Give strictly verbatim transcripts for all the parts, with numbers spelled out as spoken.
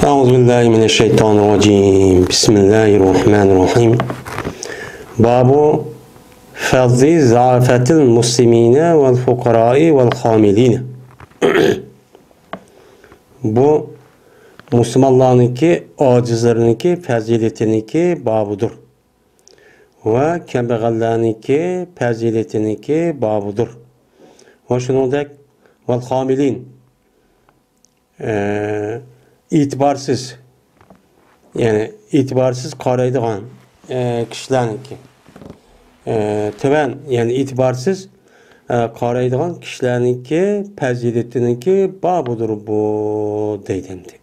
أعوذ بالله من الشيطان الرجيم. بسم الله الرحمن الرحيم. باب فضل ضعفة المسلمين والفقراء والخاملين. بۇ مۇسۇلمانلارنىڭكى ئاجىزلىرىنىڭكى پەزىلىتىنىڭكى بابىدۇر. ۋە كەمبەغەللەرنىڭكى پەزىلىتىنىڭكى بابىدۇر. ۋە شۇنىڭدەك ۋەل خامىلىن، ئە، ئېتىبارسىز، يەنى ئېتىبارسىز قارايدىغان، ئە، كىشىلەرنىڭكى، ئە، تۆۋەن، يەنى ئېتىبارسىز، ئە، قارايدىغان كىشىلەرنىڭكى پەزىلىتىنىڭكى بابىدۇر بۇ، دەيدۇ ئەمدى.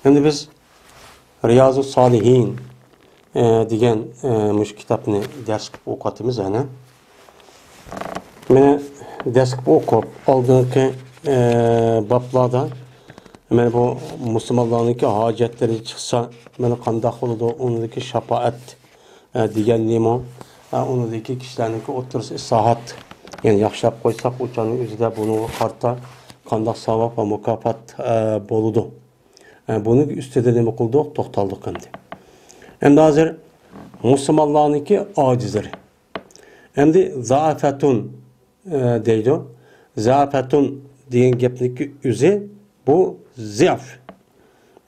ئەمدى بىز رىيازۇ سالىھىن، ئە، دېگەن، ئە، مۇشۇ كىتابنى دەرس قىلىپ ئوقۇۋاتىمىز ئەنە. مانا دەرس قىلىپ ئوقۇپ، ئالدىنقى، ئە، بابلاردا مانا بۇ مۇسۇلمانلارنىڭكى ھاجەتلىرى چىقسا، مانا قانداق بولىدۇ، ئۇنىڭدىكى شاپائەت، ئە، دېگەن نېمە؟ ئە، ئۇنىڭدىكى كىشىلەرنىڭكى ئوتتۇرىسى ئىسلاھات، يەنى ياخشىلاپ قويساق، ئۇ چاغنىڭ ئۆزىدە بۇنىڭغا قارىتا قانداق ساۋاب ۋە مۇكاپات، ئە، بولىدۇ؟ ئە، بۇنىڭ ئۈستىدە نېمە قىلدۇق؟ توختالدۇق ئەمدى. ئەمدى ھازىر مۇسۇلمانلارنىڭكى ئاجىزلىرى. ئەمدى زائىپەتۇن، ئە، دەيدۇ. زائىپەتۇن دېگەن گەپنىڭكى ئۆزى بۇ زىئاف.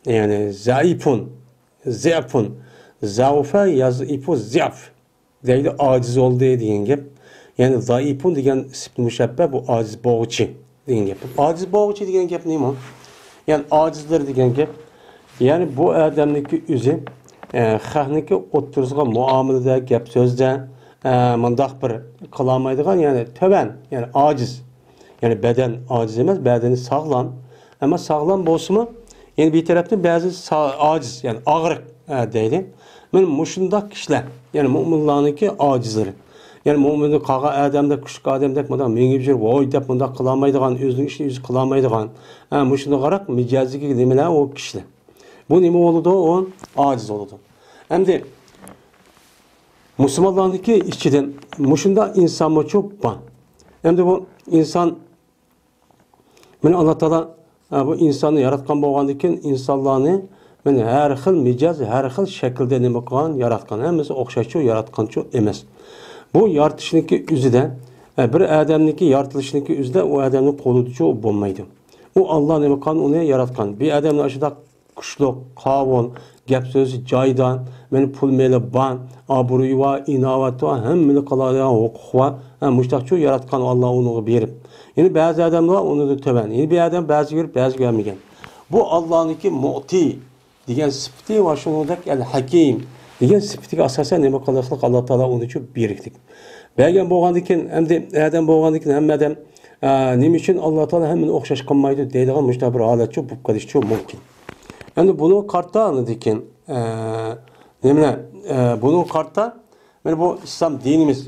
يەنى زەئىپۇن. زىئاپۇن. زەئۇفە يەزئىپۇ زىئاف. دەيدۇ، ئاجىز بولدى دېگەن گەپ. يەنى زەئىپۇن دېگەن ئىسىم مۇشەببە، بۇ ئاجىز بولغۇچى دېگەن گەپ. ئاجىز بولغۇچى دېگەن گەپ نېمە؟ يەنى ئاجىزلار دېگەن گەپ. يەنى بۇ ئادەمنىڭكى ئۆزى، ئە، خەقنىڭكى ئوتتۇرىسىغا مۇئامىلىدە، گەپ سۆزدە، ئە، مۇنداق بىر قىلالمايدىغان، يەنى تۆۋەن، يەنى ئاجىز. يەنى بەدەن ئاجىز ئەمەس، بەدىنى ساغلام، ئەمما ساغلام بولسىمۇ، يەنە بىر تەرەپتىن بەزى سا-، ئاجىز، يەنى ئاغرىق، ئە، دەيلى. مانا مۇشۇنداق كىشىلەر، يەنى مۆمىنلارنىڭكى ئاجىزلىرى. يەنى مۆمىن قالغان ئادەمدەك، كۈچلۈك ئادەمدەك مۇنداق مېڭىپ يۈرۈپ، ۋوي دەپ مۇنداق قىلالمايدىغان، ئۆزىنىڭ ئىشىنى ئۆزى قىلالمايدىغان، ئە، مۇشۇنداق نېمىلەر ئۇ كىشىلەر. بۇ نېمە بولىدۇ؟ ئۇ ئاجىز بولىدۇ. ئەمدى مۇسۇلمانلارنىڭكى ئىچىدىن مۇشۇنداق ئىنسانمۇچۇ بار. ئەمدى بۇ ئىنسان، مانا ئاللا تائالا، ئە، بۇ ئىنساننى ياراتقان بولغاندىن كېيىن، ئىنسانلارنى، مانا، ھەر خىل مىجەز، ھەر خىل شەكىلدە نېمە قىلغان، ياراتقان. ھەممىسى ئوخشاشچۇ ياراتقانچۇ ئەمەس. بۇ يارىتىشنىڭكى ئۆزىدە، ئە، بىر ئادەمنىڭكى يارىتىلىشىنىڭكى ئۆزىدە ئۇ ئادەمنىڭ قولىدىچۇ بولمايدۇ. ئۇ ئاللا نېمە قىلغان، ئۇنى ياراتقان. بىر ئادەمنى ئاشۇنداق كۈچلۈك، قاۋۇل، گەپ سۆزى جايىدا، مانا پۇل مېلى بار، ئابرۇيى بار، ئىناۋەتى بار، ھەممىنى قىلالايدىغان ھوقۇقى بار. ھە، مۇشۇنداقچۇ ياراتقان ئاللا ئۇنىڭغا بېرىپ. يەنە بەزى ئادەملەر ئۇنىڭدىن تۆۋەن. يەنە بىر ئادەم بەزىگە بېرىپ، بەزىگە بەرمىگەن. بۇ ئاللانىڭكى مۇئتى دېگەن سۈپىتى ۋە شۇنىڭدەك ئەل ھەكىم دېگەن سۈپىتىگە ئاساسەن نېمە قىلىقلىق، ئاللا تائالا ئۇنىچۇ بېرىكلىك. بەرگەن بولغاندىكىن، ئەمدى ئادەم بولغاندىكىن ھەممە ئادەم، ئە، نېمە ئۈچۈن ئاللا تائالا ھەممىنى ئوخشاش قىلمايدۇ دەيدىغان مۇشۇنداق بىر ھالەتچۇ بولۇپ قېلىشچۇ مۇمكىن. ئەمدى بۇنىڭغا قارىتا ئاندىن كېيىن، ئە، نېمىلەر، ئە، بۇنىڭغا قارىتا، مانا بۇ ئىسلام دىنىمىز،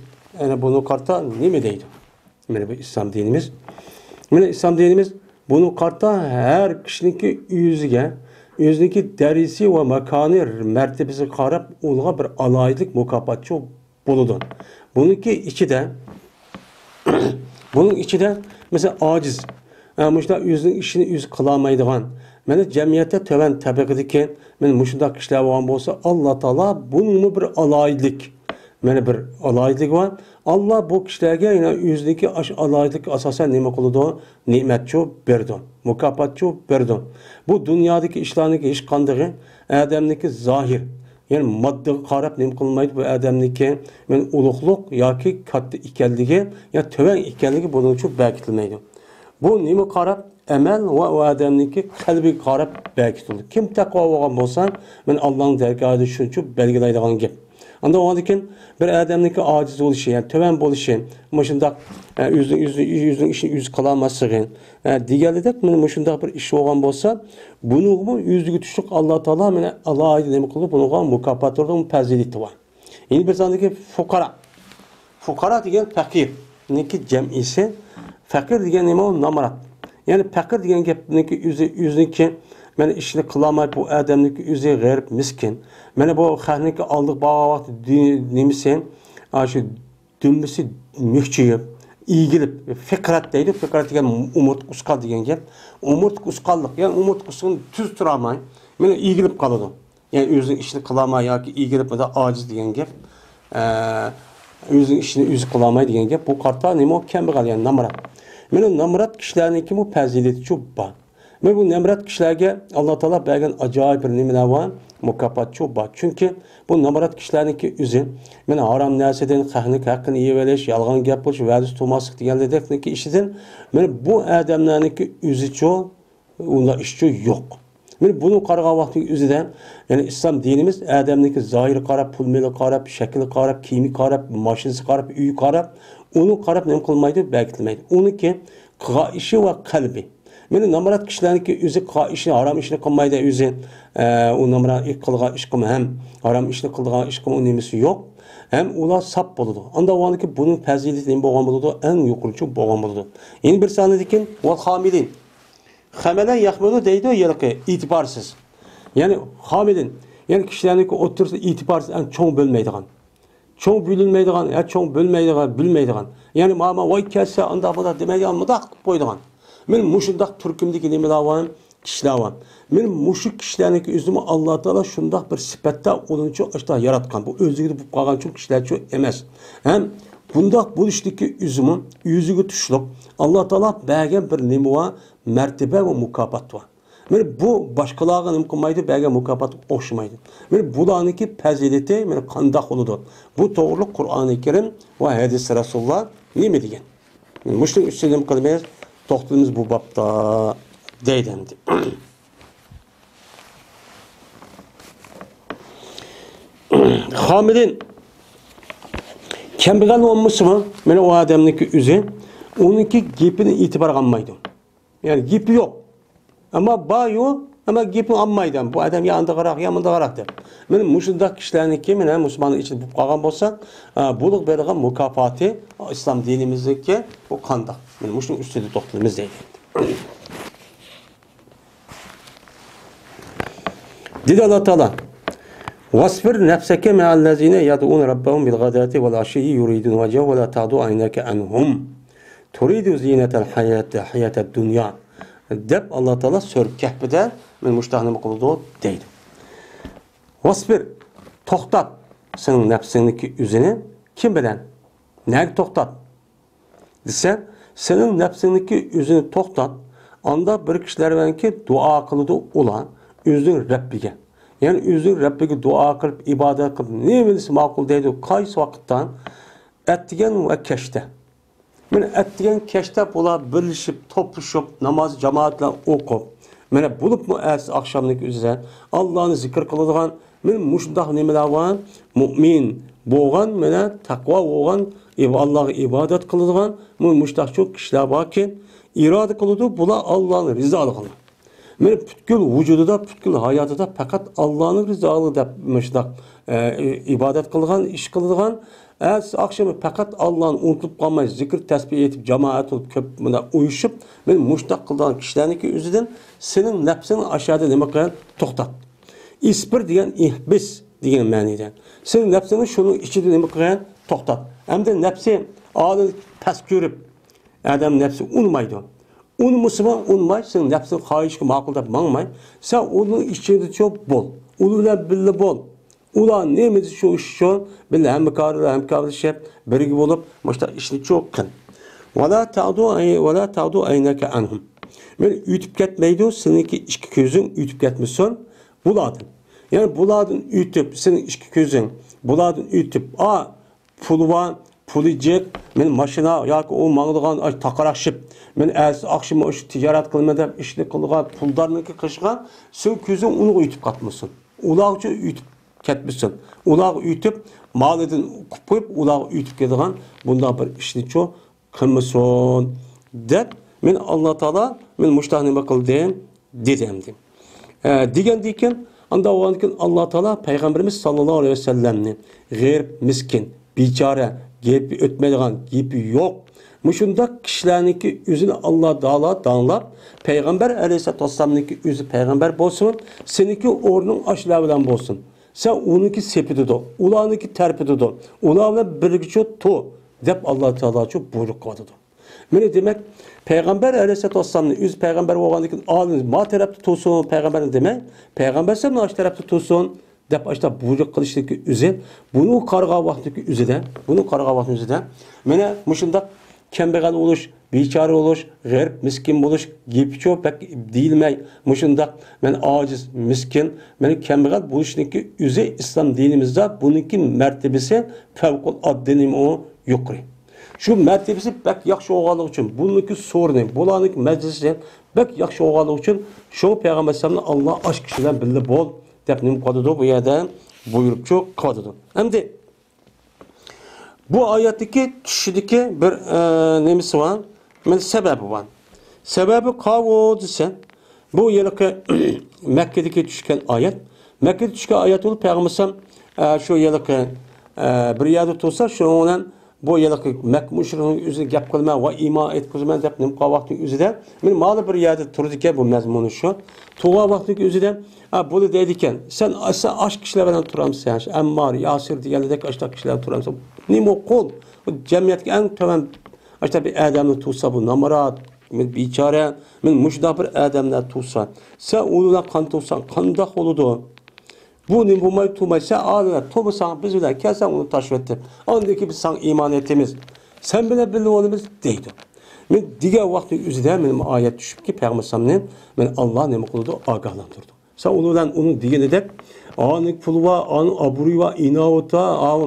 يەنى بۇنىڭغا قارىتا نېمە دەيدۇ؟ مانا بۇ ئىسلام دىنىمىز. مانا ئىسلام دىنىمىز بۇنىڭغا قارىتا ھەر كىشىنىڭكى ئۆزىگە، ئۆزىنىڭكى دەرىجىسى ۋە ماكانى، مەرتىبىسىگە قاراپ ئۇنىڭغا بىر ئالاھىدىلىك مۇكاپاتچۇ بولىدۇ. بۇنىڭكى ئىچىدە، بۇنىڭ ئىچىدە، مەسىلەن، ئاجىز، ئە، مۇشۇنداق ئۆزىنىڭ ئىشىنى ئۆزى قىلالمايدىغان، مانا جەمئىيەتتە تۆۋەن تەبىقىدىكى، مانا مۇشۇنداق كىشىلەر بولغان بولسا، ئاللا تائالا بۇنىڭمۇ بىر ئالاھىدىلىك، مانا بىر ئالاھىدىلىكى بار. ئاللا بۇ كىشىلەرگە يەنە ئۆزىنىڭكى ئاش-، ئالاھىدىلىكى ئاساسەن نېمە قىلىدۇ؟ نېمەتچۇ بېرىدۇ، مۇكاپاتچۇ بېرىدۇ. بۇ دۇنيادىكى ئىشلارنىڭكى ھېچقاندىقى ئادەمنىڭكى زاھىر، يەنى ماددىغا قاراپ نېمە قىلمايدۇ بۇ ئادەمنىڭكى، مەن ئۇلۇغلۇق ياكى كاتتا ئىكەنلىكى يا تۆۋەن ئىكەنلىكى بۇنىڭچۇ بەركىتىلمەيدۇ. بۇ نېمە قاراپ؟ ئەمەل ۋە ئۇ ئادەمنىڭكى قەلبىگە قاراپ بەركىتىلىدۇ. كىم تەقۋا بولغان بولسا، مەن ئاللانىڭ دەرگاھىدا شۇنچە بەلگىلەيدىغان گەپ. ئاندىن ئۇنىڭدىن كېيىن بىر ئادەمنىڭكى ئاجىز بولۇشى، يەنى تۆۋەن بولۇشى، مۇشۇنداق، ئە، ئۆزىنىڭ، ئۆزىنىڭ، ئۆزىنىڭ ئىشىنى ئۆزى قىلالماسلىقى، ئە، دېگەنلىدەك، مانا مۇشۇنداق بىر ئىش بولغان بولسا، بۇنىڭغىمۇ ئۆزىگە تۇشلۇق ئاللا تائالا مانا ئالاھىدە نېمە قىلىدۇ، بۇنىڭغا مۇكاپات بېرىدۇ، پەزىلىتى بار. يەنە بىر ساندىكى فۇقارا. فۇقارا دېگەن پەقىرنىڭكى جەمئىسى. پەقىر دېگەن نېمە؟ ئۇ نامرات. يەنى پەقىر دېگەن گەپنىڭكى ئۆزى، ئۆزىنىڭكى، مانا ئىشنى قىلالماي، بۇ ئادەمنىڭكى ئۆزى غېرىب، مىسكىن. مانا بۇ خەقنىڭكى ئالدىغا بارغان ۋاقتى دى-، نېمىسى، ئاشۇ دۈمبىسى مۈكچىيىپ، ئېگىلىپ، فىقرەت دەيدۇ، فىقرەت دېگەن ئومۇرتقا ئۇسقال دېگەن گەپ. ئومۇرتقا ئۇسقاللىق، يەنى ئومۇرتقا ئۇسقىلىنى تۈز تۇرالماي، مانا ئېگىلىپ قالىدۇ. يەنى ئۆزىنىڭ ئىشىنى قىلالماي ياكى ئېگىلىپ مۇنداق ئاجىز دېگەن گەپ. ئە، ئۆزىنىڭ ئىشىنى ئۆزى قىلالماي دېگەن گەپ. بۇ قارتا نېمە ئۇ؟ كەمبەغەل، يەنى نامرات. مانا نامرات كىشىلەرنىڭكىمۇ پەزىلىتى شۇ بار. مانا بۇ نامرات كىشىلەرگە ئاللا تائالا بەرگەن ئاجايىپ بىر نېمىلەر بار، مۇكاپات شۇ بار. چۈنكى بۇ نامرات كىشىلەرنىڭكى ئۆزى مانا ھارام نەرسىدىن، خەقنىڭ ھەققىنى يېيىۋېلىش، يالغان گەپ قىلىش، ۋەدىسى تۇرماسلىق دېگەنلەردەكنىڭكى ئىشىدىن، مانا بۇ ئادەملەرنىڭكى ئۆزىچۇ ئۇنداق ئىشچۇ يوق. مانا بۇنى قارىغان ۋاقتىنىڭ ئۆزىدە، يەنى ئىسلام دىنىمىز ئادەمنىڭكى زاھىرىغا قاراپ، پۇل مېلىغا قاراپ، شەكلىگە قاراپ، كىيىمىگە قاراپ، ماشىنىسىگە قاراپ، ئۆيىگە قاراپ، ئۇنىڭغا قاراپ نېمە قىلمايدۇ؟ بەكىتمەيدۇ. ئۇنىڭكى قىلغان ئىشى ۋە قەلبى. مانا نامرات كىشىلەرنىڭكى ئۆزى قىلغان ئىشىنى، ھارام ئىشنى قىلمايدۇ ئۆزى. ئە، ئۇ نامرات قىلغان ئىشقىمۇ ھەم ھارام ئىشنى قىلىدىغان ئىشقىمۇ نېمىسى يوق. ھەم ئۇلار ساپ بولىدۇ. ئاندا ۋاقىتتىكى بۇنىڭ پەزىلىتى نېمە بولغان بولىدۇ؟ ئەڭ يۇقىرىچۇ بولغان بولىدۇ. يەنە بىر سانىدىكىن، ۋەل خامىلىن. خەمەلە يەخمىلۇ دەيدۇ، ھېلىقى ئېتىبارسىز. يەنى خامىلىن، يەنى كىشىلەرنىڭكى ئوتتۇرىسىدا ئېتىبارسىز، يەنى چوڭ بۆلمەيدىغان. چوڭ بۆلۈنمەيدىغان، يا چوڭ بۆلمەيدىغان، بۆلمەيدىغان. يەنى ماما ۋاي كەلسە، ئانداق بۇنداق دېمەيدىغان، مۇنداق قىلىپ قويىدىغان. مانا مۇشۇنداق تۈركۈمدىكى نېمىلەر بار؟ كىشىلەر بار. مانا مۇشۇ كىشىلەرنىڭكى ئۆزىمۇ ئاللا تائالا شۇنداق بىر سۈپەتتە ئۇنىڭچۇ ئاشۇنداق ياراتقان. بۇ ئۆزلۈكىدە بولۇپ قالغانچۇ كىشىلەرچۇ ئەمەس. ھەم بۇنداق بولۇشتىكى ئۆزىمۇ ئۆزىگە تۇشلۇق ئاللا تائالا بەرگەن بىر نېمە بار؟ مەرتىبە ۋە مۇكاپات بار. مانا بۇ باشقىلارغا نېمە قىلمايدۇ، بەرگەن مۇكاپات ئوخشىمايدۇ. مانا بۇلارنىڭكى پەزىلىتى مانا قانداق بولىدۇ؟ بۇ توغرۇلۇق قۇرئانى كەرىم ۋە ھەدىس رەسۇلۇللا نېمە دېگەن؟ مانا مۇشۇنىڭ ئۈستىدە نېمە قىلىمىز؟ توختىلىمىز بۇ بابتا دەيدۇ ئەمدى. خامىلىن كەمبەغەل بولمىسىمۇ، مانا ئۇ ئادەمنىڭكى ئۆزى ئۇنىڭكى گېپىنى ئېتىبارغا ئالمايدۇ. يەنى گېپى يوق. ئەمما بار يوق، ئەمما گېپى ئالمايدۇ. بۇ ئادەم يا ئاندىغىراق، يا مۇنداغىراق دەپ. مانا مۇشۇنداق كىشىلەرنىڭكى مانا مۇسۇلماننىڭ ئىچىدە بولۇپ قالغان بولسا، ئا، بۇلۇق بېرىدىغان مۇكاپاتى ئىسلام دىنىمىزدىكى بۇ قانداق؟ مانا مۇشۇنىڭ ئۈستىدە توختىلىمىز دەيدۇ. دېدى ئاللا تائالا: «ۋەسبىر نەفسەكە مەئەللەزىنە يەدئۇنە رەببەھۇم بىلغەداتى ۋەلئەشىييە يۇرىدۇنە ۋەجھەھۇ ۋەلا تەئدۇ ئەينەكە ئەنھۇم تۇرىدۇ زىنەتەل ھاياتە، ھاياتەد دۇنيا» دەپ، ئاللا تائالا سۈرە كەھپىدە مانا مۇشۇنداق نېمە قىلىدۇ دەيدۇ. «ۋەسبىر»، توختات سېنىڭ نەپسىڭنىڭكى ئۆزىنى. كىم بىلەن؟ نەگە توختات؟ دېسە، سېنىڭ نەپسىڭنىڭكى ئۆزىنى توختات. ئاندا بىر كىشىلەر بىلەنكى دۇئا قىلىدۇ ئۇلار ئۆزىنىڭ رەببىگە. يەنى ئۆزىنىڭ رەببىگە دۇئا قىلىپ، ئىبادەت قىلىپ، نېمە دېسە ماقۇل دەيدۇ، قايسى ۋاقىتتا؟ ئەتىگەن ۋە كەچتە. مانا ئەتىگەن كەچتە بۇلار بىرلىشىپ، توپلىشىپ، ناماز جامائەت بىلەن ئوقۇپ، مانا بولۇپمۇ ئەتىسى ئاخشامنىڭكى ئۆزىدە ئاللانى زىكىر قىلىدىغان، مانا مۇشۇنداق نېمىلەر بار؟ مۇئمىن بولغان، مانا تەقۋا بولغان، ئىب-، ئاللاغا ئىبادەت قىلىدىغان، مانا مۇشۇنداق چوڭ كىشىلەر باركى، ئىرادە قىلىدۇ، بۇلار ئاللانىڭ رىزالىقىنى. مانا پۈتكۈل ۋۇجۇدىدا، پۈتكۈل ھاياتىدا پەقەت ئاللانىڭ رىزالىقى دەپ مۇشۇنداق، ئە، ئىبادەت قىلىدىغان، ئىش قىلىدىغان، ئەتىسى ئاخشىمى پەقەت ئاللانى ئۇنتۇلۇپ قالماي، زىكىر، تەسبىھ ئېيتىپ، جامائەت بولۇپ كۆپ مۇنداق ئۇيۇشۇپ، مانا مۇشۇنداق قىلىدىغان كىشىلەرنىڭكى ئۆزىدىن سېنىڭ نەپسىڭنى ئاشۇ يەردە نېمە قىلغىن؟ توختات. ئىسبىر دېگەن ئىھبىس دېگەن مەنىدە. سېنىڭ نەپسىڭنى شۇنىڭ ئىچىدە نېمە قىلغىن؟ توختات. ئەمدى نەپسى ئالىنى پەس كۆرۈپ، ئادەم نەپسى ئۇنىمايدۇ. ئۇنىمىسىمۇ ئۇنىماي، سېنىڭ نەپسىڭ خاھىشقا ماقۇل دەپ ماڭماي، سەن ئۇنىڭ ئىچىدىچۇ بول. ئۇنىڭ بىلەن بىللە بول. ئۇلار نېمە دېسە شۇ ئىش ئۈچۈن بىللە ھەمكارلار، ھەمكارلىشىپ، بىرگە بولۇپ، مۇشۇنداق ئىشنى چوق قىل. ۋەلا تەئدۇ ئەي-، ۋەلا تەئدۇ ئەينەكە ئەنھۇم. مانا ئۆتۈپ كەتمەيدۇ، سېنىڭكى ئىككى كۆزۈڭ ئۆتۈپ كەتمىسۇن بۇلاردىن. يەنى بۇلاردىن ئۆتۈپ، سېنىڭ ئىككى كۆزۈڭ بۇلاردىن ئۆتۈپ، ئا، پۇلى بار، پۇلى جىق، مەن ماشىنا ياكى ئۇ ماڭىدىغان ئاش تاقىراق شىپ، مەن ئەتىسى ئاخشىمى ئاشۇ تىجارەت قىلىمەن دەپ ئىشنى قىلىدىغان پۇلدارنىڭكى قېشىغا سېنىڭ كۆزۈڭ ئۇنىڭغا ئۆتۈپ قاتمىسۇن. ئۇلارغىچۇ ئۆتۈپ كەتمىسۇن. ئۇلارغا ئۆتۈپ، مالىدىن قىپ قويۇپ، ئۇلارغا ئۆتۈپ كېتىدىغان بۇنداق بىر ئىشنىچۇ قىلمىسۇن، دەپ، مەن ئاللا تائالا، مەن مۇشۇنداق نېمە قىلدىم، دېدى ئەمدى. ئە، دېگەندىكىن، ئاندا بولغاندىكىن ئاللا تائالا پەيغەمبىرىمىز ساللاللاھۇ ئەلەيھى ۋەسەللەمنى غېرىب، مىسكىن، بىچارە، گېپى ئۆتمەيدىغان، گېپى يوق، مۇشۇنداق كىشىلەرنىڭكى ئۆزىنى ئاللا تائالا داڭلاپ، پەيغەمبەر ئەلەيھىسسالاتۇ ۋەسسالامنىڭكى ئۆزى پەيغەمبەر بولسۇن، سېنىڭكى ئورنۇڭ ئاشۇلار بىلەن بولسۇن. سەن ئۇنىڭكى سېپىدە تۇر، ئۇلارنىڭكى تەرىپىدە تۇر، ئۇلار بىلەن بىرگىچۇ تۇر، دەپ ئاللا تائالاچۇ بۇيرۇق قىلىۋاتىدۇ. مانا دېمەك، پەيغەمبەر ئەلەيھىسسالاتۇ ۋەسسالامنى ئۆزى پەيغەمبەر بولغاندىن كېيىن ئالىمىز ما تەرەپتە تۇرسۇن، پەيغەمبەرنى دېمەي، پەيغەمبەر ئەلەيھىسسالام ئاشۇ تەرەپتە تۇرسۇن دەپ ئاشۇنداق بۇيرۇق قىلىشتىكى ئۆزى، بۇنى قارىغان ۋاقتىدىكى ئۆزىدە، بۇنى قارىغان ۋاقتىدىكى ئۆزىدە، مانا مۇشۇنداق كەمبەغەل بولۇش، بىچارە بولۇش، غېرىب، مىسكىن بولۇش گېپىچۇ بەك دېيىلمەي، مۇشۇنداق مەن ئاجىز، مىسكىن، مەن كەمبەغەل بولۇشنىڭكى ئۆزى ئىسلام دىنىمىزدا بۇنىڭكى مەرتىبىسى پەۋقۇلئاددە نېمە ئۇ يۇقىرى. شۇ مەرتىبىسى بەك ياخشى بولغانلىقى ئۈچۈن، بۇنىڭكى سورۇنى، بۇلارنىڭكى مەجلىسى بەك ياخشى بولغانلىقى ئۈچۈن، شۇ پەيغەمبەر ئەلەيھىسسالامنى ئاللا ئاشۇ كىشى بىلەن بىللە بول دەپ نېمە قىلىۋاتىدۇ؟ بۇ يەردە بۇيرۇپچۇ قىلىۋاتىدۇ. ئەمدى بۇ ئايەتتىكى چۈشىدىكى بىر، ئە، نېمىسى بار؟ مانا سەۋەبى بار. سەۋەبى قاۋۇ دېسە، بۇ ھېلىقى مەككىدىكى چۈشكەن ئايەت. مەككىدە چۈشكەن ئايەت بولۇپ، پەيغەمبەر ئەلەيھىسسالام، ئە، شۇ ھېلىقى، ئە، بىر يەردە تۇرسا، شۇنىڭ بىلەن بۇ ھېلىقى مەككە مۇشرىكىنىڭ ئۆزىگە گەپ قىلىمەن ۋە ئىمان ئېيتقۇزىمەن دەپ نېمە قىلغان ۋاقتىنىڭ ئۆزىدە، مانا مالا بىر يەردە تۇرىدىكەن، بۇ مەزمۇنى شۇ. تۇرغان ۋاقتىنىڭ ئۆزىدە، ئا، بۇنى دەيدىكەن، سەن، سەن ئاشۇ كىشىلەر بىلەن تۇرامسەن، ئەممار، ياسىر دېگەنلەردەك ئاشۇنداق كىشىلەر بىلەن تۇرامسەن؟ نېمە قۇل؟ بۇ جەمئىيەتتىكى ئەڭ تۆۋەن، ئاشۇنداق بىر ئادەمنى تۇرسا، بۇ نامرات، بىچارە، مانا مۇشۇنداق بىر ئادەملەر تۇرسا، سەن ئۇ بىلەن قانداق تۇرساڭ، قانداق بولىدۇ؟ بۇ نېمە بولماي تۇرماي، سەن ئالىملار تۇرمىساڭ، بىز بىلەن كەلسەڭ ئۇنى تاشلىۋەتتىم. ئاندىن كېيىن بىز ساڭا ئىمان ئېيتىمىز. سەن بىلەن بىللە بولىمىز دەيدۇ. مانا دېگەن ۋاقتى ئۆزىدە مانا ئايەت چۈشۈپكى، پەيغەمبەر ئەلەيھىسسالامنى مانا ئاللا نېمە قىلىدۇ؟ ئاگاھلاندۇرىدۇ. سەن ئۇنىڭ بىلەن ئۇنىڭ دېگىنىدەك، ئانىڭ پۇلى بار، ئانىڭ ئابرۇيى بار، ئىناۋىتى بار، ئاۋۇ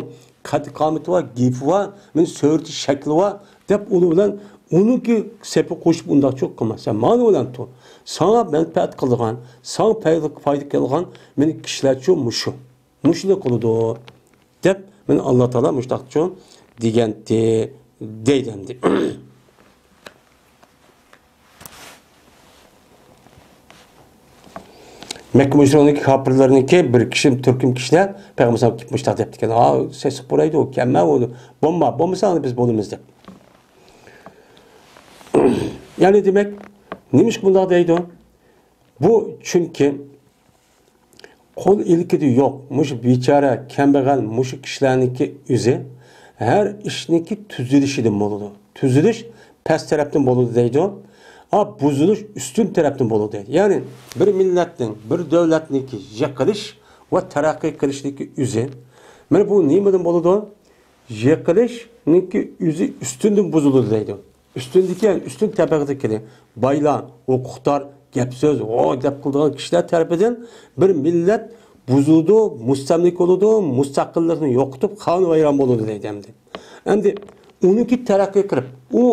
قەد-قامىتى بار، گېپى بار، مانا سۈرىتى، شەكلى بار دەپ ئۇنىڭ بىلەن ئۇنىڭكى سېپىگە قوشۇپ ئۇنداقچۇ قىلما. سەن مانا بىلەن تۇر. ساڭا مەنپەئەت قىلىدىغان، ساڭا پايدا، پايدا كېلىدىغان مانا كىشىلەرچۇ مۇشۇ. مۇشۇنى قىلىدۇ دەپ، مانا ئاللا تائالا مۇشۇنداقچۇ دېگەنتى دەيدۇ ئەمدى. مەككە مۇشرىكىنىڭكى، كاپىرلارنىڭكى بىر كىشى، تۈركۈم كىشىلەر پەيغەمبەر ئەلەيھىسسالامغا مۇشۇنداق دەپتىكەن، ھا، سېسىق پۇرايدۇ، كەلمە، بولما، بولمىسا بىز بولىمىز دەپ. يەنى دېمەك، نېمىشقا بۇنداق دەيدۇ؟ بۇ چۈنكى قول ئىلكىدە يوق، مۇشۇ بىچارە، كەمبەغەل، مۇشۇ كىشىلەرنىڭكى ئۆزى ھەر ئىشنىڭكى تۈزۈلۈشىدىن بولىدۇ. تۈزۈلۈش پەس تەرەپتىن بولىدۇ دەيدۇ. ئا، بۇزۇلۇش ئۈستۈن تەرەپتىن بولىدۇ دەيدۇ. يەنى بىر مىللەتنىڭ، بىر دۆلەتنىڭكى يىقىلىش ۋە تەرەققىي قىلىشنىڭكى ئۆزى. مانا بۇ نېمىدىن بولىدۇ؟ يىقىلىشنىڭكى ئۆزى ئۈستۈندىن بۇزۇلىدۇ دەيدۇ. ئۈستۈندىكى، يەنى ئۈستۈن تەبەقىدىكى بايلار، ھوقۇقدار، گەپ سۆز، ھو دەپ قىلىدىغان كىشىلەر تەرىپىدىن بىر مىللەت بۇزۇلىدۇ، مۇستەملىكە بولىدۇ، مۇستەقىللىقىنى يوقىتىپ، خانىۋەيران بولىدۇ دەيدۇ ئەمدى. ئەمدى ئۇنىڭكى تەرەققىي قىلىپ، ئۇ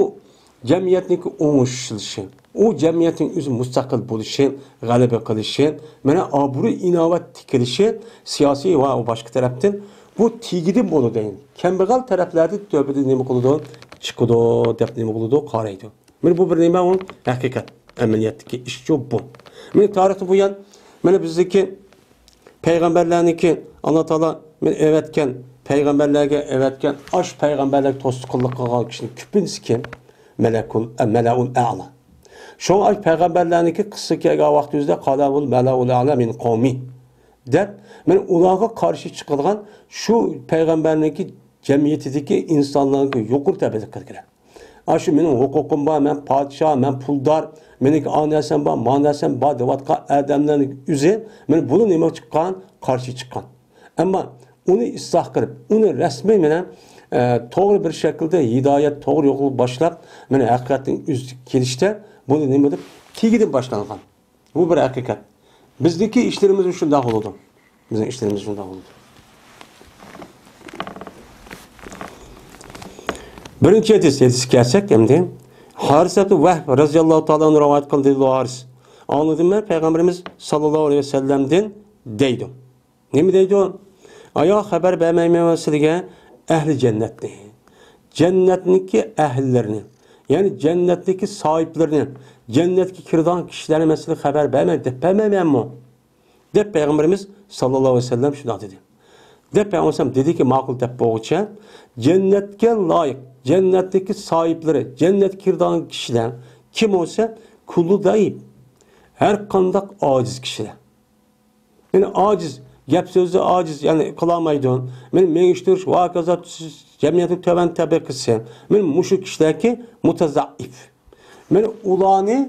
جەمئىيەتنىڭكى ئوڭۇشۇشۇلۇشى، ئۇ جەمئىيەتنىڭ ئۆزى مۇستەقىل بولۇشى، غەلىبە قىلىشى، مانا ئابرۇي-ئىناۋەت تىكىلىشى، سىياسىي ۋە باشقا تەرەپتىن بۇ تېگىدىن بولىدۇ دەيدۇ. كەمبەغەل تەرەپلەردىن تۆۋەندە نېمە قىلىدۇ؟ چىقىدۇ دەپ نېمە قىلىدۇ؟ قارايدۇ. مانا بۇ بىر نېمە ئۇ؟ ھەقىقەت. ئەمەلىيەتتىكى ئىشچۇ بۇ. مانا تارىختىن بۇيان، مانا بىزدىكى پەيغەمبەرلەرنىڭكى، ئاللا تائالا مانا ئەۋەتكەن، پەيغەمبەرلەرگە ئەۋەتكەن، ئاشۇ پەيغەمبەرلەرگە توسقۇنلۇق قىلغان كىشىنىڭ كۆپىنچىسى كىم؟ مەلەكۇل، ئە، مەلەئۇل ئەئلا. شۇڭا ئاشۇ پەيغەمبەرلەرنىڭكى قىسسىسى كەلگەن ۋاقتىمىزدا، قالەھۇل مەلەئۇل ئەئلا مىن قەۋمى دەپ، مانا ئۇلارغا قارشى چىقىدىغان شۇ پەيغەمبەرنىڭكى جەمئىيىتىدىكى ئىنسانلارنى يۇقىرى تەبىئەتلىك قىلىدىكەن. ئاشۇ مېنىڭ ھوقۇقۇم بار، مەن پادىشاھ، مەن پۇلدار، مېنىڭكى ئا نەرسەم بار، ما نەرسەم بار دەۋاتقان ئادەملەرنىڭ ئۆزى، مانا بۇلار نېمە چىققان؟ قارشى چىققان. ئەمما ئۇنى ئىسلاھ قىلىپ، ئۇنى رەسمىي مانا، ئە، توغرا بىر شەكىلدە ھىدايەت، توغرا يولغا باشلاپ، مانا ھەقىقەتنىڭ ئۆزىگە كېلىشتە بۇنى نېمە دەپ تېگىدىن باشلانغان. بۇ بىر ھەقىقەت. بىزدىكى ئىشلىرىمىز شۇنداق بولىدۇ. بىزنىڭ ئىشلىرىمىز شۇنداق بولىدۇ. بىرىنچى ھەدىس، ھەدىسكە كەلسەك ئەمدى. ھارىسەتۇ ۋەھب رەزىياللاھۇ تائالا ئەنھۇ رىۋايەت قىلدى، دېدى ھارىس. ئاڭلىدىم مەن پەيغەمبىرىمىز ساللاللاھۇ ئەلەيھى ۋەسەللەمدىن دەيدۇ. نېمە دەيدۇ؟ ئايا، خەۋەر بەرمەيمەنمۇ سىلىگە ئەھلى جەننەتنى؟ جەننەتنىڭكى ئەھلىلىرىنى، يەنى جەننەتنىڭكى ساھىبلىرىنى، جەننەتكە كىرىدىغان كىشىلەرنى مەن سىلىگە خەۋەر بەرمەي، دەپ بەرمەيمەنمۇ؟ دەپ پەيغەمبىرىمىز ساللاللاھۇ ئەلەيھى ۋەسەللەم شۇنداق دېدى. دەپ پەيغەمبىرىمىز دېدىكى، ماقۇل دەپ بولغۇچە، جەننەتكە لايىق، جەننەتتىكى ساھىبلىرى، جەننەتكە كىرىدىغان كىشىلەر كىم بولسا، كۇللۇ زەئىپ، ھەر قانداق ئاجىز كىشىلەر. يەنى ئاجىز، گەپ سۆزى ئاجىز، يەنى قىلالمايدۇ. مېنى مېڭىشتۈرۈش ۋە ھاكازا جەمئىيەتنىڭ تۆۋەن تەبىقىسى. مانا مۇشۇ كىشىلەركى مۇتەزەئىپ. مانا ئۇلارنى،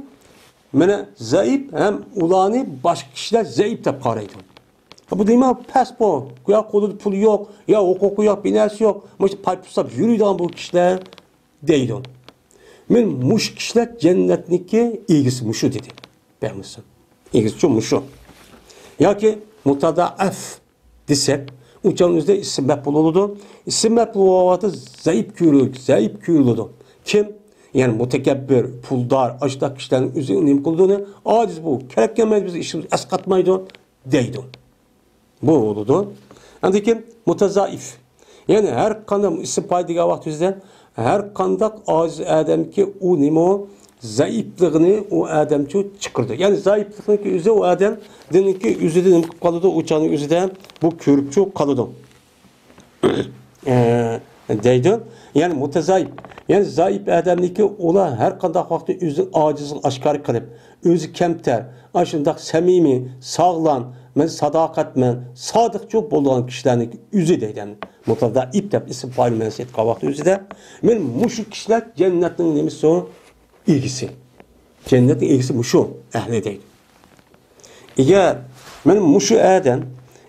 مانا زەئىپ ھەم ئۇلارنى باشقا كىشىلەر زەئىپ دەپ قارايدۇ. بۇ دېمەك پەس بۇ. يا قولىدا پۇلى يوق، يا ھوقۇقى يوق، بىر نەرسە يوق. مۇشۇ پاي پۇسلاپ يۈرىدىغان بۇ كىشىلەر دەيدۇ. مانا مۇشۇ كىشىلەر جەننەتنىڭكى ئىگىسى مۇشۇ دېدى. بەرمىسۇن. ئىگىسىچۇ مۇشۇ. ياكى مۇتەزەئىپ دېسەك، ئۇ چاغنىڭ ئۆزىدە ئىسىم مەپئۇل بولىدۇ. ئىسىم مەپئۇل بولغاندا زەئىپ كۆرۈلىدۇ، زەئىپ كۆرۈلىدۇ. كىم؟ يەنى مۇتەكەببىر، پۇلدار، ئاشۇنداق كىشىلەرنىڭ ئۆزى نېمە قىلىدۇ ئۇنى؟ ئاجىز بۇ، كېرەك كەلمەيدۇ، بىزنىڭ ئىشىمىز ئەسقاتمايدۇ دەيدۇ. بۇ بولىدۇ. ئاندىن كېيىن مۇتەزەئىپ. يەنى ھەر قانداق ئىسىم پايىل دېگەن ۋاقىت ئۆزىدە ھەر قانداق ئاجىز ئادەمكى ئۇ نېمە ئۇ؟ زەئىپلىقىنى ئۇ ئادەمچۇ چىقىرىدۇ. يەنى زەئىپلىقنىڭكى ئۆزى ئۇ ئادەمنىڭكى ئۆزىدە نېمە قىلىپ قالىدۇ؟ ئۇ چاغنىڭ ئۆزىدە بۇ كۆرۈپچۇ قالىدۇ. ئە، دەيدۇ. يەنى مۇتەزەئىپ. يەنى زەئىپ ئادەمنىڭكى ئۇلار ھەر قانداق ۋاقىتتا ئۆزىنىڭ ئاجىزلىقىنى ئاشكارا قىلىپ، ئۆزى كەمتەر، ئاشۇنداق سەمىمىي، ساغلام، مەن ساداقەتمەن، سادىقچۇ بولىدىغان كىشىلەرنىڭكى ئۆزى دەيدۇ. مۇتەزەئىپ دەپ ئىسىم پايىل مەنىسى ئېيتقان ۋاقىت ئۆزىدە، مانا مۇشۇ كىشىلەر جەننەتنىڭ نېمىسى ئۇ؟ ئىگىسى. جەننەتنىڭ ئىگىسى مۇشۇ ئەھلى دەيدۇ. ئەگەر مانا مۇشۇ ئادەم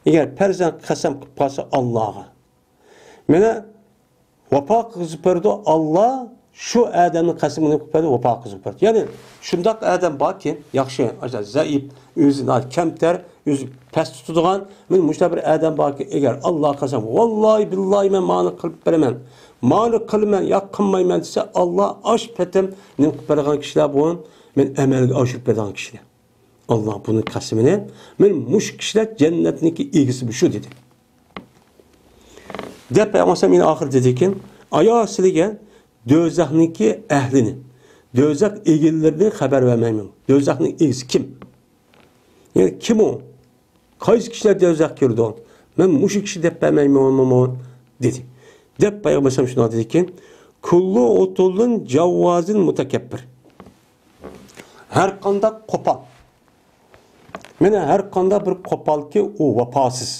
ئەگەر پەرزەن قەسەم قىلىپ قالسا ئاللاغا، مانا ۋاپا قىلغۇزۇپ بېرىدۇ، ئاللا شۇ ئادەمنىڭ قەسىمىنى قىلىپ بېرىدۇ، ۋاپا قىلغۇزۇپ بېرىدۇ. يەنى شۇنداق ئادەم باركى، ياخشى، زەئىپ، ئۆزى ناھايىتى كەمتەر، ئۆزى پەس تۇتىدىغان، مانا مۇشۇنداق بىر ئادەم باركى، ئەگەر ئاللا قەسەم، ۋاللاھى بىللاھى مەن مانى قىلىپ بېرىمەن، مانى قىلىمەن يا قىلمايمەن دېسە، ئاللا ئاش پېتىم نېمە قىلىپ بېرىدىغان كىشىلەر بۇ، مانا ئەمەلگە ئاشۇرۇپ بېرىدىغان كىشىلەر. ئاللا بۇنىڭ قەسىمىنى، مانا مۇشۇ كىشىلەر جەننەتنىڭكى ئىگىسى مۇشۇ دېدى. دەپ پەيغەمبەر يەنە ئاخىرى دېدىكى، ئايا سىلىگە دوزاخنىڭكى ئەھلىنى، دوزاخ ئىگىلىرىنى خەۋەر بەرمەيمەن. دوزاخنىڭ ئىگىسى كىم؟ يەنى كىم ئۇ؟ قايسى كىشىلەر دوزاخقا كىرىدۇ؟ مەن مۇشۇ كىشى دەپ بەرمەيمەنمۇ؟ دېدى. دەپ پەيغەمبەر شۇنداق دېدىكى، كۇللۇ ئۇتۇللىن جاۋۋازىن مۇتەكەببىر. ھەر قانداق قوپال. مانا ھەر قانداق بىر قوپالكى ئۇ ۋاپاسىز.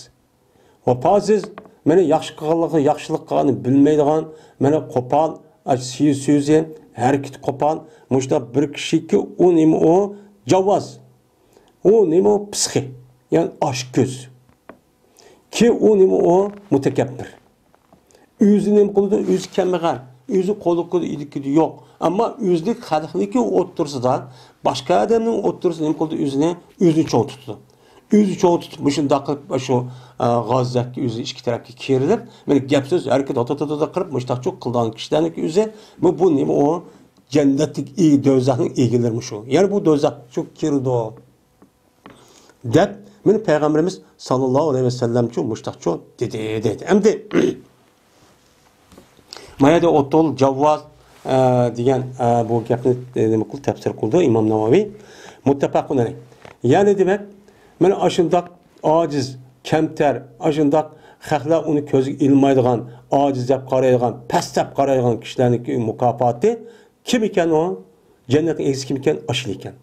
ۋاپاسىز، مانا ياخشى قىلغانلىقى، ياخشىلىق قىلغاننى بىلمەيدىغان، مانا قوپال، سۆزى، ھەرىكىتى قوپال، مۇشۇنداق بىر كىشىكى ئۇ نېمە ئۇ؟ جاۋاز. ئۇ نېمە ئۇ؟ پىسخىك. يەنى ئاچكۆز. كى ئۇ نېمە ئۇ؟ مۇتەكەببىر. ئۆزى نېمە قىلىدۇ؟ ئۆزى كەمبەغەل. ئۆزى قولىدا ئىلكىدە يوق. ئەمما ئۆزىنىڭ خەلقنىڭكى ئوتتۇرىسىدا، باشقا ئادەمنىڭ ئوتتۇرىسىدا نېمە قىلىدۇ؟ ئۆزىنى، ئۆزىنى چوڭ تۇتىدۇ. ئۆزى چوڭ تۇتۇپ، مۇشۇنداق قىلىپ، شۇ، ئە، غاززەككە ئۆزى ئىككى تەرەپكە كېرىلىپ، مانا گەپ سۆز، ھەرىكەت ئاتاتاتاتا قىلىپ، مۇشۇنداقچۇ قىلىدىغان كىشىلەرنىڭكى ئۆزى، بۇ، بۇ نېمە ئۇ؟ جەننەتلىك ئى-، دوزاخنىڭ ئىگىلىرى مۇشۇ. يەنى بۇ دوزاخقىچۇ كىرىدۇ. دەپ، مانا پەيغەمبىرىمىز ساللاللاھۇ ئەلەيھى ۋەسەللەمچۇ مۇشتاقچۇ دېدى، دەيدۇ. ئەمدى ما يەردە ئوتۇل جاۋۋاز، ئە، دېگەن، ئە، بۇ گەپنى، ئە، نېمە قىلدى، تەپسىر قىلدى ئىمام نەۋەۋى. مۇتتەپەقۇن ئەلەيھ. يەنى دېمەك، مانا ئاشۇنداق ئاجىز، كەمتەر، ئاشۇنداق خەقلەر ئۇنى كۆزگە ئىلمايدىغان، ئاجىز دەپ قارايدىغان، پەس دەپ قارايدىغان كىشىلەرنىڭكى مۇكاپاتى كىم ئىكەن ئۇ؟ جەننەتنىڭ ئىگىسى كىم ئىكەن؟ ئاشۇلا ئىكەن.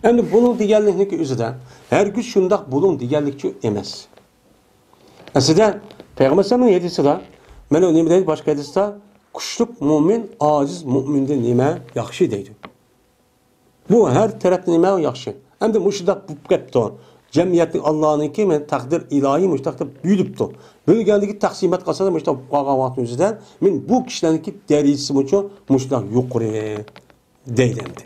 ئەمدى بۇنىڭ دېگەنلىكنىڭكى ئۆزىدە، ھەرگىز شۇنداق بولۇڭ دېگەنلىكچۇ ئەمەس. ئەسلىدە، پەيغەمبەر ئەلەيھىسسالامنىڭ ھەدىسىدا، مانا نېمە دەيدۇ باشقا ھەدىستە؟ كۈچلۈك مۆمىن ئاجىز مۆمىندىن نېمە ياخشى دەيدۇ. بۇ ھەر تەرەپتىن نېمە ياخشى. ئەمدى مۇشۇنداق بولۇپ كەپتۇ. جەمئىيەتنىڭ ئاللانىڭكى مانا تەقدىر ئىلاھىي مۇشۇنداق دەپ بۆلۈپتۇ. بۆلگەندىكى تەقسىمات قىلسا مۇشۇنداق قالغان ۋاقىتنىڭ ئۆزىدە، مانا بۇ كىشىلەرنىڭكى دەرىجىسى مۇشۇ، مۇشۇنداق يۇقىرى. دەيدۇ ئەمدى.